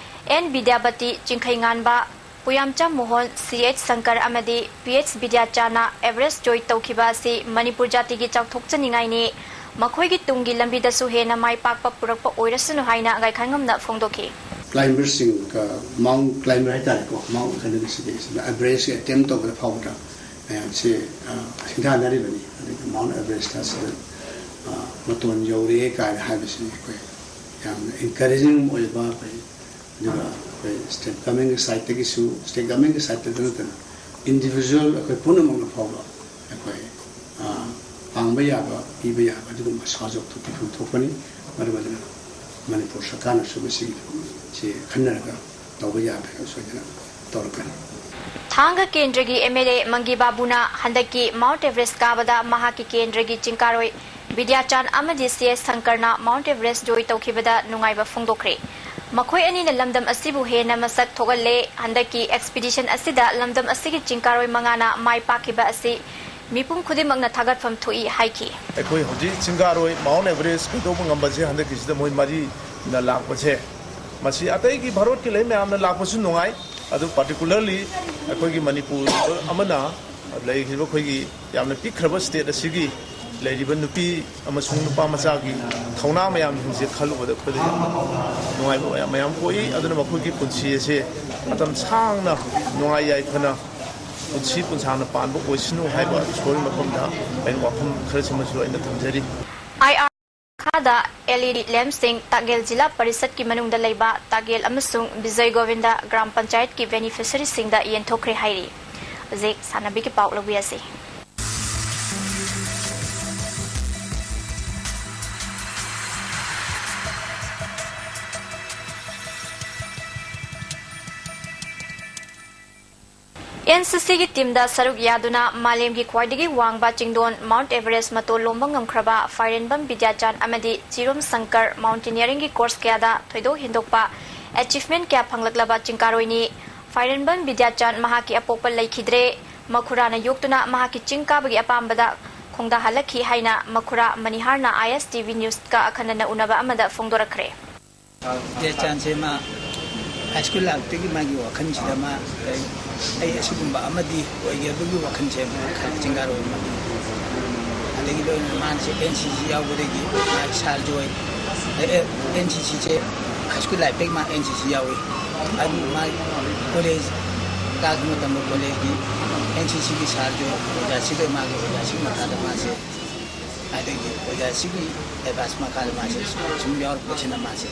N Bidyapati, Chingkheinganba, ꯄꯨꯌꯥꯝꯆꯥ Mohan, C H Shankar ꯑꯃꯗꯤ P H ꯕꯤꯗ꯭ꯌꯥꯆꯥꯟꯅ Everest join ꯇꯧꯈꯤꯕ ꯑꯁꯤ ꯃꯅꯤꯄꯨꯔ ꯖꯥꯇꯤꯒꯤ ꯆꯥꯎꯊꯣꯛꯆꯅꯤꯡꯉꯥꯏꯅꯤ꯫ ꯃꯈꯣꯏꯒꯤ ꯇꯨꯡꯒꯤ ꯂꯝꯕꯤꯗꯁꯨ ꯍꯦꯟꯅ ꯃꯥꯏ ꯄꯥꯛꯄ ꯄꯨꯔꯛꯄ ꯑꯣꯏꯔꯁꯅꯨ ꯍꯥꯏꯅ ꯒꯥꯏꯈꯥꯉꯝꯅ ꯐꯣꯡꯗꯣꯛꯈꯤ꯫ Climberꯁꯤꯡꯒ, mount climber ꯍꯥꯏꯇꯥꯔꯦꯀꯣ, mount ꯀꯩꯅꯣꯒꯤꯁꯤꯗꯤ ꯑꯦꯚꯔꯦꯁꯀꯤ attempt ꯇꯧꯕꯗ ꯐꯥꯎꯕꯗ ꯃꯌꯥꯝꯁꯦ, ꯑ, ꯁꯤꯡꯊꯥꯅꯔꯤꯕꯅꯤ꯫ ꯑꯗꯒꯤ Mount Everest ꯑꯁꯤꯗ, ꯑ, ꯃꯇꯣꯟ ꯌꯧꯔꯦ ꯀꯥꯏꯅ ꯍꯥꯏꯕꯁꯤ ꯑꯩꯈꯣꯏ ꯌꯥꯝꯅ encouraging ꯑꯣꯏꯕ, ꯑꯩꯈꯣꯏ, ꯑꯗꯨꯒ ꯑꯩꯈꯣꯏ state governmentꯀꯤ sideꯇꯒꯤꯁꯨ, state governmentꯀꯤ sideꯇꯗ ꯅꯠꯇꯅ individual ꯑꯩꯈꯣꯏ ꯄꯨꯝꯅꯃꯛꯅ ꯐꯥꯎꯕ ꯑꯩꯈꯣꯏ, ꯑ, ꯄꯥꯡꯕ ꯌꯥꯕ, ꯄꯤꯕ ꯌꯥꯕ ꯑꯗꯨꯒꯨꯝꯕ ꯁꯍꯥꯖꯣꯛꯇꯨ ꯄꯤꯐꯝ ꯊꯣꯛꯄꯅꯤ꯫ ꯃꯔꯝ ꯑꯗꯨꯅ ꯃꯅꯤꯄꯨꯔ ꯁꯔꯀꯥꯔꯅꯁꯨ ꯃꯁꯤꯒꯤ ꯊꯕꯛꯁꯤ ꯈꯟꯅꯔꯒ ꯇꯧꯕ ꯌꯥꯕ ꯁꯣꯏꯗꯅ ꯇꯧꯔꯛꯀꯅꯤ꯫ ꯊꯥꯡꯒ ꯀꯦꯟꯗ꯭ꯔꯒꯤ MLA ꯃꯪꯒꯤ ꯕꯥꯕꯨꯅ ꯍꯟꯗꯛꯀꯤ Mount Everest ꯀꯥꯕꯗ ꯃꯍꯥꯛꯀꯤ ꯀꯦꯟꯗ꯭ꯔꯒꯤ ꯆꯤꯡꯀꯥꯔꯣꯏ ꯕꯤꯗ꯭ꯌꯥꯆꯥꯟ ꯑꯃꯗꯤ C H ꯁꯪꯀꯔꯅ Mount Everest join ꯇꯧꯈꯤꯕꯗ ꯅꯨꯡꯉꯥꯏꯕ ꯐꯣꯡꯗꯣꯛꯈ꯭ꯔꯦ꯫ ꯃꯈꯣꯏ ꯑꯅꯤꯅ ꯂꯝꯗꯝ ꯑꯁꯤꯕꯨ ꯍꯦꯟꯅ ꯃꯁꯛ ꯊꯣꯛꯍꯜꯂꯦ꯫ ꯍꯟꯗꯛꯀꯤ expedition ꯑꯁꯤꯗ ꯂꯝꯗꯝ ꯑꯁꯤꯒꯤ ꯆꯤꯡꯀꯥꯔꯣꯏ ꯃꯉꯥꯅ ꯃꯥꯏ ꯄꯥꯛꯈꯤꯕ ꯑꯁꯤ ꯃꯤꯄꯨꯝ ꯈꯨꯗꯤꯡꯃꯛꯅ ꯊꯥꯒꯠꯐꯝ ꯊꯣꯛꯏ ꯍꯥꯏꯈꯤ꯫ ꯑꯩꯈꯣꯏ ꯍꯧꯖꯤꯛ ꯆꯤꯡꯀꯥꯔꯣꯏ Mount Everest ꯀꯩꯗꯧꯕ ꯉꯝꯕꯁꯦ ꯍꯟꯗꯛꯀꯤꯁꯤꯗ ꯃꯣꯏ ꯃꯔꯤꯅ ꯂꯥꯛꯄꯁꯦ, ꯃꯁꯤ ꯑꯇꯩꯒꯤ ꯚꯥꯔꯠꯀꯤ ꯂꯩ ꯃꯌꯥꯝꯅ ꯂꯥꯛꯄꯁꯨ ꯅꯨꯡꯉꯥꯏ, ꯑꯗꯨ particularly ꯑꯩꯈꯣꯏꯒꯤ ꯃꯅꯤꯄꯨꯔ ꯑꯃꯅ ꯂꯩꯔꯤꯕ ꯑꯩꯈꯣꯏꯒꯤ ꯌꯥꯝꯅ ꯄꯤꯛꯈ꯭ꯔꯕ state ꯑꯁꯤꯒꯤ ꯂꯩꯔꯤꯕ ꯅꯨꯄꯤ ꯑꯃꯁꯨꯡ ꯅꯨꯄꯥ ꯃꯆꯥꯒꯤ ꯊꯧꯅꯥ ꯃꯌꯥꯝꯁꯤꯡꯁꯦ ꯈꯜꯂꯨꯕꯗ ꯑꯩꯈꯣꯏꯗ ꯌꯥꯝ ꯅꯨꯡꯉꯥꯏꯕ ꯃꯌꯥꯝ, ꯃꯌꯥꯝ ꯄꯣꯛꯏ꯫ ꯑꯗꯨꯅ ꯃꯈꯣꯏꯒꯤ ꯄꯨꯟꯁꯤ ꯑꯁꯦ ꯃꯇꯝ ꯁꯥꯡꯅ ꯅꯨꯡꯉꯥꯏ ꯌꯥꯏꯐꯅ ꯄꯨꯟꯁꯤ ꯄꯨꯟꯁꯥꯡꯅ ꯄꯥꯟꯕ ꯑꯣꯏꯁꯅꯨ ꯍꯥꯏꯕ ꯏꯁꯣꯔꯒꯤ ꯃꯐꯝꯗ ꯑꯩꯅ ꯋꯥꯐꯝ ꯈꯔꯁꯤꯃꯁꯨ ꯑꯩꯅ ꯊꯝꯖꯔꯤ꯫ IR ꯃꯈꯥꯗ LED lampꯁꯤꯡ ꯇꯥꯛꯒꯦꯜ ꯖꯤꯂꯥ ꯄꯔꯤꯁꯠꯀꯤ ꯃꯅꯨꯡꯗ ꯂꯩꯕ ꯇꯥꯛꯒꯦꯜ ꯑꯃꯁꯨꯡ ꯕꯤꯖꯣꯏ ꯒꯣꯕꯤꯟꯗ ꯒ꯭ꯔꯥꯝ ꯄꯟꯆꯥꯌꯠꯀꯤ beneficiaryꯁꯤꯡꯗ ꯌꯦꯟꯊꯣꯛꯈ꯭ꯔꯦ ꯍꯥꯏꯔꯤ꯫ ꯍꯧꯖꯤꯛ ꯁꯥꯟꯅꯕꯒꯤ ꯄꯥꯎ ꯂꯧꯕꯤꯔꯁꯤ꯫ NCCꯒꯤ teamꯗ ꯁꯔꯨꯛ ꯌꯥꯗꯨꯅ ꯃꯥꯂꯦꯝꯒꯤ ꯈ꯭ꯋꯥꯏꯗꯒꯤ ꯋꯥꯡꯕ ꯆꯤꯡꯗꯣꯟ Mount Everest ꯃꯇꯣꯟ ꯂꯣꯝꯕ ꯉꯝꯈ꯭ꯔꯕ ꯐꯥꯏꯔꯦꯟꯕꯝ ꯕꯤꯗ꯭ꯌꯥꯆꯥꯟ ꯑꯃꯗꯤ ꯆꯤꯔꯣꯝ ꯁꯪꯀꯔ mountaineeringꯒꯤ course ꯀꯌꯥꯗ ꯊꯣꯏꯗꯣꯛ ꯍꯦꯟꯗꯣꯛꯄ ꯑꯦꯆꯤꯚꯃꯦꯟ ꯀꯌꯥ ꯐꯪꯂꯛꯂꯕ ꯆꯤꯡꯀꯥꯔꯣꯏꯅꯤ꯫ ꯐꯥꯏꯔꯦꯟꯕꯝ ꯕꯤꯗ꯭ꯌꯥꯆꯥꯟ ꯃꯍꯥꯛꯀꯤ ꯑꯄꯣꯛꯄ ꯂꯩꯈꯤꯗ꯭ꯔꯦ꯫ ꯃꯈꯨꯔꯥꯅ ꯌꯣꯛꯇꯨꯅ ꯃꯍꯥꯛꯀꯤ ꯆꯤꯡ ꯀꯥꯕꯒꯤ ꯑꯄꯥꯝꯕꯗ ꯈꯣꯡꯗꯥꯍꯜꯂꯛꯈꯤ ꯍꯥꯏꯅ ꯃꯈꯨꯔꯥ ꯃꯅꯤꯍꯥꯔꯅ ISTV Newsꯀ ꯑꯈꯟꯅꯅ ꯎꯅꯕ ꯑꯃꯗ ꯐꯣꯡꯗꯣꯔꯛꯈ꯭ꯔꯦ꯫ ꯕꯤꯗ꯭ꯌꯥꯆꯥꯟꯁꯦ ꯃꯥ ꯍꯥꯏ ꯁ꯭ꯀꯨꯜ ꯂꯥꯏꯐꯇꯒꯤ ꯃꯥꯒꯤ ꯋꯥꯈꯜꯁꯤꯗ ꯃꯥ ꯑꯩ, ꯑꯩ ꯑꯁꯤꯒꯨꯝꯕ ꯑꯃꯗꯤ ꯑꯣꯏꯒꯦ ꯑꯗꯨꯒꯤ ꯋꯥꯈꯜꯁꯦ ꯃꯥ ꯈꯜꯂꯤ, ꯆꯤꯡꯀꯥꯔꯣꯏ ꯑꯃꯗꯤ꯫ ꯑꯗꯒꯤ ꯂꯣꯏꯅꯅ ꯃꯥꯅ ꯁꯤ NCC ꯌꯥꯎꯕꯗꯒꯤ ꯃꯥꯒꯤ ꯁꯥꯔ ꯖꯣꯏ, ꯑꯦ, NCCꯁꯦ ꯍꯥꯏ ꯁ꯭ꯀꯨꯜ ꯂꯥꯏꯐꯇꯒꯤ ꯃꯥ NCC ꯌꯥꯎꯏ꯫ ꯑꯗꯨ ꯃꯥ ꯀꯣꯂꯦꯖ ꯀꯥꯕ ꯃꯇꯝꯗ ꯀꯣꯂꯦꯖꯀꯤ NCCꯒꯤ ꯁꯥꯔ ꯖꯣꯏ ꯑꯣꯖꯥꯁꯤꯒ ꯃꯥꯒꯤ ꯑꯣꯖꯥꯁꯤꯒꯤ ꯃꯈꯥꯗ ꯃꯥꯁꯦ ꯑꯗꯒꯤ ꯑꯣꯖꯥꯁꯤꯒꯤ ꯑꯦꯗꯚꯥꯏꯁ ꯃꯈꯥꯗ ꯃꯥꯁꯦ ꯁꯨꯝ ꯌꯥꯎꯔꯛꯄꯁꯤꯅ ꯃꯥꯁꯦ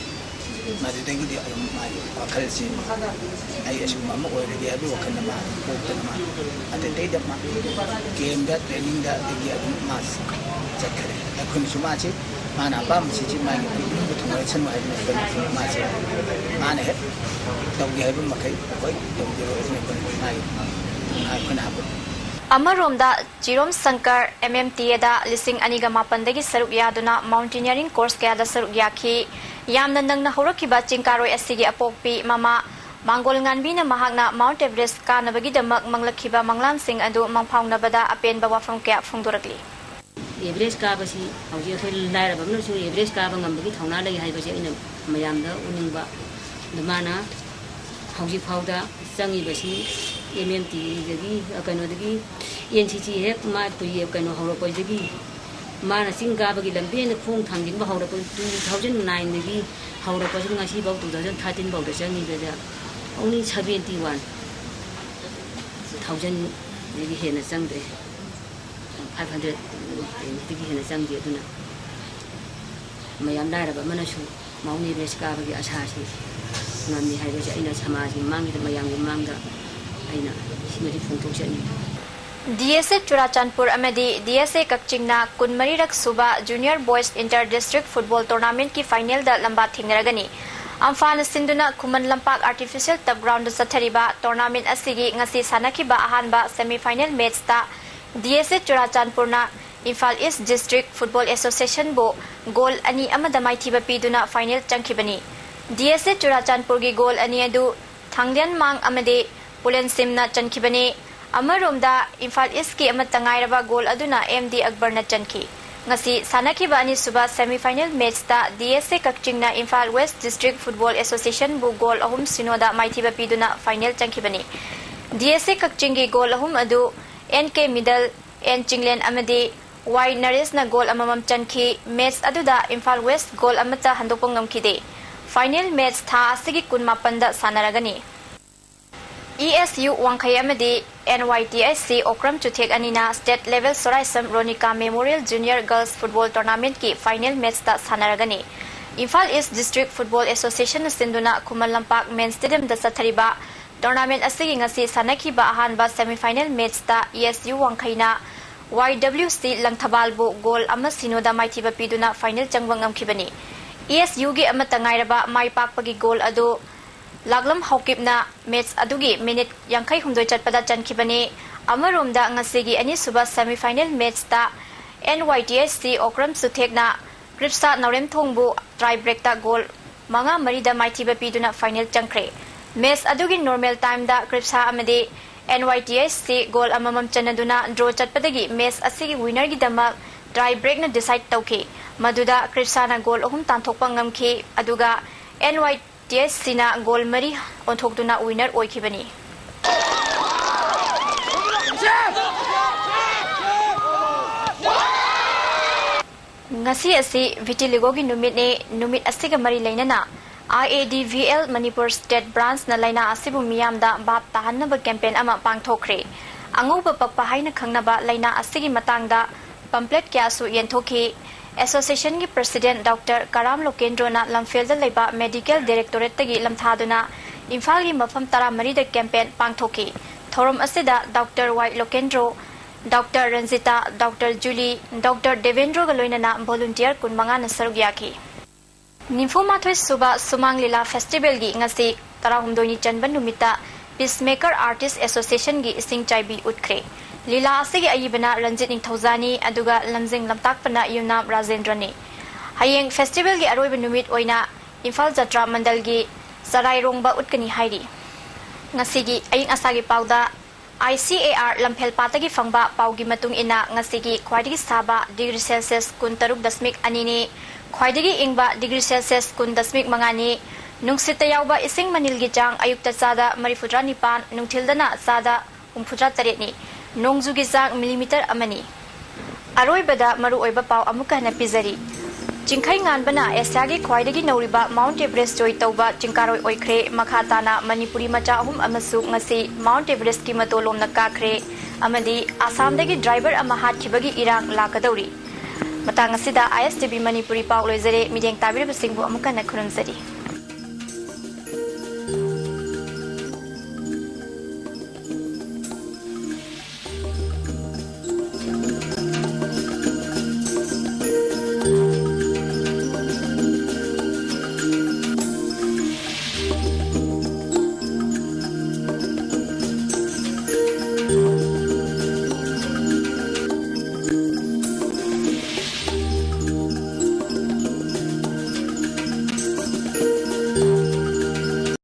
ꯃꯗꯨꯗꯒꯤꯗꯤ ꯑꯗꯨꯝ ꯃꯥꯒꯤ ꯋꯥꯈꯜꯁꯤ ꯑꯩ ꯑꯁꯤꯒꯨꯝꯕ ꯑꯃ ꯑꯣꯏꯔꯒꯦ ꯍꯥꯏꯕꯒꯤ ꯋꯥꯈꯜꯗ ꯃꯥ ꯄꯣꯛꯇꯅ ꯃꯥ ꯑꯇꯩ ꯑꯇꯩꯗ ꯃꯥ ꯒꯦꯝꯗ, ꯇ꯭ꯔꯦꯅꯤꯡꯗ ꯑꯗꯒꯤ ꯑꯗꯨꯝ ꯃꯥ ꯆꯠꯈ꯭ꯔꯦ꯫ ꯑꯩꯈꯣꯏꯅꯁꯨ ꯃꯥꯁꯤ ꯃꯥꯅ ꯑꯄꯥꯝꯕꯁꯤꯁꯨ ꯃꯥꯒꯤ ꯄꯤꯛꯅꯤꯡꯕ ꯊꯨꯡꯅꯁꯅꯨ ꯍꯥꯏꯗꯅ ꯑꯩꯈꯣꯏꯅ ꯃꯥꯁꯦ ꯃꯥꯅ ꯍꯦꯛ ꯇꯧꯒꯦ ꯍꯥꯏꯕ ꯃꯈꯩ ꯑꯩꯈꯣꯏ ꯇꯧꯖꯔꯣꯏ ꯍꯥꯏꯗꯅ ꯑꯩꯈꯣꯏꯅ ꯃꯥꯒꯤ ꯑꯩꯈꯣꯏꯅ ꯍꯥꯞꯄ꯫ ꯑꯃꯔꯣꯝꯗ ꯆꯤꯔꯣꯝ ꯁꯪꯀꯔ MMTAꯗ ꯂꯤꯁꯤꯡ ꯑꯅꯤꯒ ꯃꯥꯄꯟꯗꯒꯤ ꯁꯔꯨꯛ ꯌꯥꯗꯨꯅ mountaineering course ꯀꯌꯥꯗ ꯁꯔꯨꯛ ꯌꯥꯈꯤ꯫ ꯌꯥꯝꯅ ꯅꯪꯅ ꯍꯧꯔꯛꯈꯤꯕ ꯆꯤꯡꯀꯥꯔꯣꯏ ꯑꯁꯤꯒꯤ ꯑꯄꯣꯛꯄꯤ ꯃꯃꯥ ꯃꯥꯡꯒꯣꯜ ꯉꯥꯟꯕꯤꯅ ꯃꯍꯥꯛꯅ Mount Everest ꯀꯥꯅꯕꯒꯤꯗꯃꯛ ꯃꯪꯂꯛꯈꯤꯕ ꯃꯪꯂꯥꯟꯁꯤꯡ ꯑꯗꯨ ꯃꯪꯐꯥꯎꯅꯕꯗ ꯑꯄꯦꯟꯕ ꯋꯥꯐꯝ ꯀꯌꯥ ꯐꯣꯡꯗꯣꯔꯛꯂꯤ꯫ ꯑꯦꯚꯔꯦꯁ ꯀꯥꯕꯁꯤ ꯍꯧꯖꯤꯛ ꯑꯩꯈꯣꯏ ꯂꯥꯏꯔꯕ ꯑꯃꯅꯁꯨ ꯑꯦꯚꯔꯦꯁ ꯀꯥꯕ ꯉꯝꯕꯒꯤ ꯊꯧꯅꯥ ꯂꯩ ꯍꯥꯏꯕꯁꯦ ꯑꯩꯅ ꯃꯌꯥꯝꯗ ꯎꯠꯅꯤꯡꯕ꯫ ꯑꯗꯨ ꯃꯥꯅ ꯍꯧꯖꯤꯛ ꯐꯥꯎꯗ ꯆꯪꯉꯤꯕꯁꯤ MMTAꯗꯒꯤ, ꯀꯩꯅꯣꯗꯒꯤ, NCC ꯍꯦꯛ ꯃꯥ ꯀꯩꯅꯣ ꯍꯧꯔꯛꯄꯗꯒꯤ ꯃꯥꯅ ꯆꯤꯡ ꯀꯥꯕꯒꯤ ꯂꯝꯕꯦꯟꯗ ꯈꯣꯡ ꯊꯥꯡꯖꯤꯟꯕ ꯍꯧꯔꯛꯄ two thousand nineꯗꯒꯤ ꯍꯧꯔꯛꯄꯁꯤꯅ ꯉꯁꯤꯐꯥꯎ two thousand thirteen ꯐꯥꯎꯗ ꯆꯪꯉꯤꯕꯗ only seventy one thousandꯗꯒꯤ ꯍꯦꯟꯅ ꯆꯪꯗ꯭ꯔꯦ꯫ Five hundredꯗꯒꯤ ꯍꯦꯟꯅ ꯆꯪꯗꯦ꯫ ꯑꯗꯨꯅ ꯃꯌꯥꯝ ꯂꯥꯏꯔꯕ ꯑꯃꯅꯁꯨ Mount Everest ꯀꯥꯕꯒꯤ ꯑꯁꯥꯁꯤ ꯉꯝꯃꯤ ꯍꯥꯏꯕꯁꯤ ꯑꯩꯅ ꯁꯃꯥꯖꯒꯤ ꯃꯃꯥꯡꯗ, ꯃꯌꯥꯝꯒꯤ ꯃꯃꯥꯡꯗ ꯑꯩꯅ ꯁꯤꯃꯗꯤ ꯐꯣꯡꯗꯣꯛꯆꯅꯤꯡꯏ꯫ DSA ꯆꯨꯔꯥꯆꯥꯟꯄꯨꯔ ꯑꯃꯗꯤ DSA ꯀꯛꯆꯤꯡꯅ ꯀꯨꯟꯃꯔꯤꯔꯛ ꯁꯨꯕ Junior Boys Inter District Football Tournamentꯀꯤ finalꯗ ꯂꯝꯕꯥ ꯊꯦꯡꯅꯔꯒꯅꯤ꯫ ꯑꯝꯐꯥꯅ ꯁꯤꯟꯗꯨꯅ ꯈꯨꯃꯟ ꯂꯝꯄꯥꯛ Artificial Turf Groundꯗ ꯆꯠꯊꯔꯤꯕ tournament ꯑꯁꯤꯒꯤ ꯉꯁꯤ ꯁꯥꯟꯅꯈꯤꯕ ꯑꯍꯥꯟꯕ semi final matchꯇ DSA ꯆꯨꯔꯥꯆꯥꯟꯄꯨꯔꯅ Imphal East District Football Associationꯕꯨ goal ꯑꯅꯤ ꯑꯃꯗ ꯃꯥꯏꯊꯤꯕ ꯄꯤꯗꯨꯅ final ꯆꯪꯈꯤꯕꯅꯤ꯫ ꯗꯤ ꯑꯦꯁ ꯑꯦ ꯆꯨꯔꯥꯆꯥꯟꯄꯨꯔꯒꯤ ꯒꯣꯜ ꯑꯅꯤ ꯑꯗꯨ ꯊꯥꯡꯂꯦꯟꯃꯥꯡ ꯑꯃꯗꯤ ꯄꯨꯂꯦꯟꯁꯤꯝꯅ ꯆꯟꯈꯤꯕꯅꯤ꯫ ꯑꯃꯔꯣꯝꯗ ꯏꯝꯐꯥꯜ ꯏꯁꯀꯤ ꯑꯃꯠꯇ ꯉꯥꯏꯔꯕ ꯒꯣꯜ ꯑꯗꯨꯅ ꯑꯦꯝ ꯗꯤ ꯑꯛꯕꯔꯅ ꯆꯟꯈꯤ꯫ ꯉꯁꯤ ꯁꯥꯟꯅꯈꯤꯕ ꯑꯅꯤꯁꯨꯕ semi final match ꯇ ꯗꯤ ꯑꯦꯁ ꯑꯦ ꯀꯛꯆꯤꯡꯅ ꯏꯝꯐꯥꯜ ꯋꯦꯁ ꯗꯤꯁꯇ꯭ꯔꯤꯛ ꯐꯨꯠꯕꯣꯜ ꯑꯦꯁꯣꯁꯤꯌꯦꯁꯟꯕꯨ ꯒꯣꯜ ꯑꯍꯨꯝ ꯁꯤꯅꯣꯗ ꯃꯥꯏꯊꯤꯕ ꯄꯤꯗꯨꯅ ꯐꯥꯏꯅꯦꯜ ꯆꯪꯈꯤꯕꯅꯤ꯫ ꯗꯤ ꯑꯦꯁ ꯑꯦ ꯀꯛꯆꯤꯡꯒꯤ ꯒꯣꯜ ꯑꯍꯨꯝ ꯑꯗꯨ N K Midol, N Chinglen ꯑꯃꯗꯤ ꯋꯥꯏ ꯅꯔꯦꯁꯅ ꯒꯣꯜ ꯑꯃꯃꯝ ꯆꯟꯈꯤ꯫ ꯃꯦꯆ ꯑꯗꯨꯗ ꯏꯝꯐꯥꯜ ꯋꯦꯁ ꯒꯣꯜ ꯑꯃꯠꯇ ꯍꯟꯗꯣꯛꯄ ꯉꯝꯈꯤꯗꯦ꯫ ꯐꯥꯏꯅꯦꯜ ꯃꯦꯆ ꯊꯥ ꯑꯁꯤꯒꯤ ꯀꯨꯟꯃꯥꯄꯟꯗ ꯁꯥꯟꯅꯔꯒꯅꯤ꯫ ꯏ ꯑꯦꯁ ꯌꯨ ꯋꯥꯡꯈꯩ ꯑꯃꯗꯤ N Y T H C Okram ꯆꯨꯊꯦꯛ ꯑꯅꯤꯅ state level Soraisam Ronika memorial junior girls football ꯇꯣꯔꯅꯥꯃꯦꯟꯠꯀꯤ ꯐꯥꯏꯅꯦꯜ ꯃꯦꯆꯇ ꯁꯥꯟꯅꯔꯒꯅꯤ꯫ ꯏꯝꯐꯥꯜ ꯏꯁ ꯗꯤꯁꯇ꯭ꯔꯤꯛ ꯐꯨꯠꯕꯣꯜ ꯑꯦꯁꯣꯁꯤꯌꯦꯁꯟꯅ ꯁꯤꯟꯗꯨꯅ ꯈꯨꯃꯟ ꯂꯝꯄꯥꯛ ꯃꯦꯟ ꯁ꯭ꯇꯦꯗꯤꯌꯝꯗ ꯆꯠꯊꯔꯤꯕ ꯇꯣꯔꯅꯥꯃꯦꯟꯠ ꯑꯁꯤꯒꯤ ꯉꯁꯤ ꯁꯥꯟꯅꯈꯤꯕ ꯑꯍꯥꯟꯕ semi final ꯃꯦꯆꯇ ꯏ ꯑꯦꯁ ꯌꯨ ꯋꯥꯡꯈꯩꯅ ꯋꯥꯏ ꯗꯕ꯭ꯂꯤꯎ ꯁꯤ ꯂꯪꯊꯕꯥꯜꯕꯨ ꯒꯣꯜ ꯑꯃ ꯁꯤꯅꯣꯗ ꯃꯥꯏꯊꯤꯕ ꯄꯤꯗꯨꯅ ꯐꯥꯏꯅꯦꯜ ꯆꯪꯕ ꯉꯝꯈꯤꯕꯅꯤ꯫ ꯏ ꯑꯦꯁ ꯌꯨꯒꯤ ꯑꯃꯠꯇ ꯉꯥꯏꯔꯕ ꯃꯥꯏ ꯄꯥꯛꯄꯒꯤ ꯒꯣꯜ ꯑꯗꯨ ꯂꯥꯛꯂꯝ ꯍꯥꯎꯀꯤꯞꯅ ꯃꯦꯆ ꯑꯗꯨꯒꯤ ꯃꯤꯅꯤꯠ ꯌꯥꯡꯈꯩ ꯍꯨꯝꯗꯣꯏ ꯆꯠꯄꯗ ꯆꯟꯈꯤꯕꯅꯤ꯫ ꯑꯃꯔꯣꯝꯗ ꯉꯁꯤꯒꯤ ꯑꯅꯤꯁꯨꯕ semi final ꯃꯦꯆꯇ N Y T H C Okram ꯆꯨꯊꯦꯛꯅ ꯀ꯭ꯔꯤꯞꯁꯥ ꯅꯥꯎꯔꯦꯝꯊꯣꯡꯕꯨ tie break ꯇ ꯒꯣꯜ ꯃꯉꯥ ꯃꯔꯤꯗ ꯃꯥꯏꯊꯤꯕ ꯄꯤꯗꯨꯅ ꯐꯥꯏꯅꯦꯜ ꯆꯪꯈ꯭ꯔꯦ꯫ ꯃꯦꯆ ꯑꯗꯨꯒꯤ ꯅꯣꯔꯃꯦꯜ ꯇꯥꯏꯝꯗ ꯀ꯭ꯔꯤꯞꯁꯥ ꯑꯃꯗꯤ N Y T H C goal ꯑꯃꯃꯝ ꯆꯟꯅꯗꯨꯅ ꯗ꯭ꯔꯣ ꯆꯠꯄꯗꯒꯤ ꯃꯦꯆ ꯑꯁꯤꯒꯤ ꯋꯤꯅꯔꯒꯤꯗꯃꯛ tie break ꯅ decide ꯇꯧꯈꯤ꯫ ꯃꯗꯨꯗ ꯀ꯭ꯔꯤꯞꯁꯥꯅ ꯒꯣꯜ ꯑꯍꯨꯝ ꯇꯥꯟꯊꯣꯛꯄ ꯉꯝꯈꯤ, ꯑꯗꯨꯒ ꯑꯦꯟ ꯋꯥꯏ ꯇꯤ ꯑꯩꯆ ꯁꯤꯅ ꯒꯣꯜ ꯃꯔꯤ ꯑꯣꯟꯊꯣꯛꯇꯨꯅ ꯋꯤꯅꯔ ꯑꯣꯏꯈꯤꯕꯅꯤ꯫ ꯉꯁꯤ ꯑꯁꯤ ꯚꯤꯇꯤꯂꯤꯒꯣꯒꯤ ꯅꯨꯃꯤꯠꯅꯤ꯫ ꯅꯨꯃꯤꯠ ꯑꯁꯤꯒ ꯃꯔꯤ ꯂꯩꯅꯅ I A D V L Manipur state ꯕ꯭ꯔꯥꯟꯆꯅ ꯂꯥꯏꯅꯥ ꯑꯁꯤꯕꯨ ꯃꯤꯌꯥꯝꯗ ꯚꯥꯞ ꯇꯥꯍꯟꯅꯕ ꯀꯦꯝꯄꯦꯟ ꯑꯃ ꯄꯥꯡꯊꯣꯛꯈ꯭ꯔꯦ꯫ ꯑꯉꯧꯕ ꯄꯛꯄ ꯍꯥꯏꯅ ꯈꯪꯅꯕ ꯂꯥꯏꯅꯥ ꯑꯁꯤꯒꯤ ꯃꯇꯥꯡꯗ ꯄꯝꯄ꯭ꯂꯦꯠ ꯀꯌꯥꯁꯨ ꯌꯦꯟꯊꯣꯛꯈꯤ꯫ ꯑꯦꯁꯣꯁꯤꯌꯦꯁꯟꯒꯤ ꯄ꯭ꯔꯁꯤꯗꯦꯟꯠ ꯗꯣꯛꯇꯔ ꯀꯔꯥꯝ ꯂꯣꯀꯦꯟꯗ꯭ꯔꯣꯅ ꯂꯝꯐꯦꯜꯗ ꯂꯩꯕ ꯃꯦꯗꯤꯀꯦꯜ ꯗꯥꯏꯔꯦꯛꯇꯣꯔꯦꯠꯇꯒꯤ ꯂꯝꯊꯥꯗꯨꯅ ꯏꯝꯐꯥꯜꯒꯤ ꯃꯐꯝ ꯇꯔꯥꯃꯔꯤꯗ ꯀꯦꯝꯄꯦꯟ ꯄꯥꯡꯊꯣꯛꯈꯤ꯫ ꯊꯧꯔꯝ ꯑꯁꯤꯗ ꯗꯣꯛꯇꯔ ꯋꯥꯏ ꯂꯣꯀꯦꯟꯗ꯭ꯔꯣ, ꯗꯣꯛꯇꯔ ꯔꯟꯖꯤꯇꯥ, ꯗꯣꯛꯇꯔ ꯖꯨꯂꯤ, ꯗꯣꯛꯇꯔ ꯗꯦꯕꯦꯟꯗ꯭ꯔꯣꯒ ꯂꯣꯏꯅꯅ ꯚꯣꯂꯨꯟꯇꯤꯌꯔ ꯀꯨꯟꯃꯉꯥꯅ ꯁꯔꯨꯛ ꯌꯥꯈꯤ꯫ ꯅꯤꯐꯨ ꯃꯥꯊꯣꯏ ꯁꯨꯕ ꯁꯨꯃꯥꯡ ꯂꯤꯂꯥ ꯐꯦꯁꯇꯤꯚꯦꯜꯒꯤ ꯉꯁꯤ ꯇꯔꯥꯍꯨꯝꯗꯣꯏꯅꯤ ꯆꯟꯕ ꯅꯨꯃꯤꯠꯇ ꯄꯤꯁꯃꯦꯀꯔ ꯑꯥꯔꯇꯤꯁ ꯑꯦꯁꯣꯁꯤꯌꯦꯁꯟꯒꯤ ꯏꯁꯤꯡ ꯆꯥꯏꯕꯤ ꯎꯠꯈ꯭ꯔꯦ꯫ ꯂꯤꯂꯥ ꯑꯁꯤꯒꯤ ꯑꯏꯕꯅ ꯔꯟꯖꯤꯠ ꯅꯤꯡꯊꯧꯖꯥꯅꯤ, ꯑꯗꯨꯒ ꯂꯝꯖꯤꯡ ꯂꯝꯇꯥꯛꯄꯅ ꯌꯨꯝꯅꯥꯝ ꯔꯥꯖꯦꯟꯗ꯭ꯔꯅꯤ꯫ ꯍꯌꯦꯡ ꯐꯦꯁꯇꯤꯚꯦꯜꯒꯤ ꯑꯔꯣꯏꯕ ꯅꯨꯃꯤꯠ ꯑꯣꯏꯅ ꯏꯝꯐꯥꯜ ꯖꯇ꯭ꯔꯥ ꯃꯟꯗꯜꯒꯤ ꯆꯔꯥꯏꯔꯣꯡꯕ ꯎꯠꯀꯅꯤ ꯍꯥꯏꯔꯤ꯫ ꯉꯁꯤꯒꯤ ꯑꯏꯪ ꯑꯁꯥꯒꯤ ꯄꯥꯎꯗ ICAR ꯂꯝꯐꯦꯜ ꯄꯥꯠꯇꯒꯤ ꯐꯪꯕ ꯄꯥꯎꯒꯤ ꯃꯇꯨꯡ ꯏꯟꯅ, ꯉꯁꯤꯒꯤ ꯈ꯭ꯋꯥꯏꯗꯒꯤ ꯁꯥꯕ ꯗꯤꯒ꯭ꯔꯤ ꯁꯦꯜꯁꯤꯌꯁ ꯀꯨꯟꯇꯔꯨꯛ ꯗꯁꯃꯤꯛ ꯑꯅꯤꯅꯤ, ꯈ꯭ꯋꯥꯏꯗꯒꯤ ꯏꯪꯕ ꯗꯤꯒ꯭ꯔꯤ ꯁꯦꯜꯁꯤꯌꯁ ꯀꯨꯟ ꯗꯁꯃꯤꯛ ꯃꯉꯥꯅꯤ, ꯅꯨꯡꯁꯤꯠꯇ ꯌꯥꯎꯕ ꯏꯁꯤꯡ ꯃꯅꯤꯜꯒꯤ ꯆꯥꯡ ꯑꯌꯨꯛꯇ ꯆꯥꯗ ꯃꯔꯤꯐꯨꯇꯔꯥ ꯅꯤꯄꯥꯟ, ꯅꯨꯡꯊꯤꯜꯗꯅ ꯆꯥꯗ ꯍꯨꯝꯐꯨꯇꯔꯥ ꯇꯔꯦꯠꯅꯤ, ꯅꯣꯡꯖꯨꯒꯤ ꯆꯥꯡ ꯃꯤꯂꯤꯃꯤꯇꯔ ꯑꯃꯅꯤ꯫ ꯑꯔꯣꯏꯕꯗ ꯃꯔꯨꯑꯣꯏꯕ ꯄꯥꯎ ꯑꯃꯨꯛꯀ ꯍꯟꯅ ꯄꯤꯖꯔꯤ꯫ ꯆꯤꯡꯈꯩ ꯉꯥꯟꯕꯅ ꯑꯦꯁꯤꯌꯥꯒꯤ ꯈ꯭ꯋꯥꯏꯗꯒꯤ ꯅꯧꯔꯤꯕ ꯃꯥꯎꯟꯠ ꯑꯦꯚꯔꯦꯁ ꯖꯣꯏ ꯇꯧꯕ ꯆꯤꯡꯀꯥꯔꯣꯏ ꯑꯣꯏꯈ꯭ꯔꯦ꯫ ꯃꯈꯥ ꯇꯥꯅ ꯃꯅꯤꯄꯨꯔꯤ ꯃꯆꯥ ꯑꯍꯨꯝ ꯑꯃꯁꯨ ꯉꯁꯤ ꯃꯥꯎꯟꯠ ꯑꯦꯚꯔꯦꯁꯀꯤ ꯃꯇꯣꯜꯂꯣꯝꯅ ꯀꯥꯈ꯭ꯔꯦ ꯑꯃꯗꯤ ꯑꯁꯥꯝꯗꯒꯤ ꯗ꯭ꯔꯥꯏꯚꯔ ꯑꯃ ꯍꯥꯠꯈꯤꯕꯒꯤ ꯏꯔꯥꯡ ꯂꯥꯛꯀꯗꯧꯔꯤ꯫ ꯃꯇꯥꯡ ꯑꯁꯤꯗ ISTV ꯃꯅꯤꯄꯨꯔꯤ ꯄꯥꯎ ꯂꯣꯏꯖꯔꯦ꯫ ꯃꯤꯠꯌꯦꯡ ꯇꯥꯕꯤꯔꯤꯕꯁꯤꯡꯕꯨ ꯑꯃꯨꯛ ꯍꯟꯅ ꯈꯨꯔꯨꯝꯖꯔꯤ꯫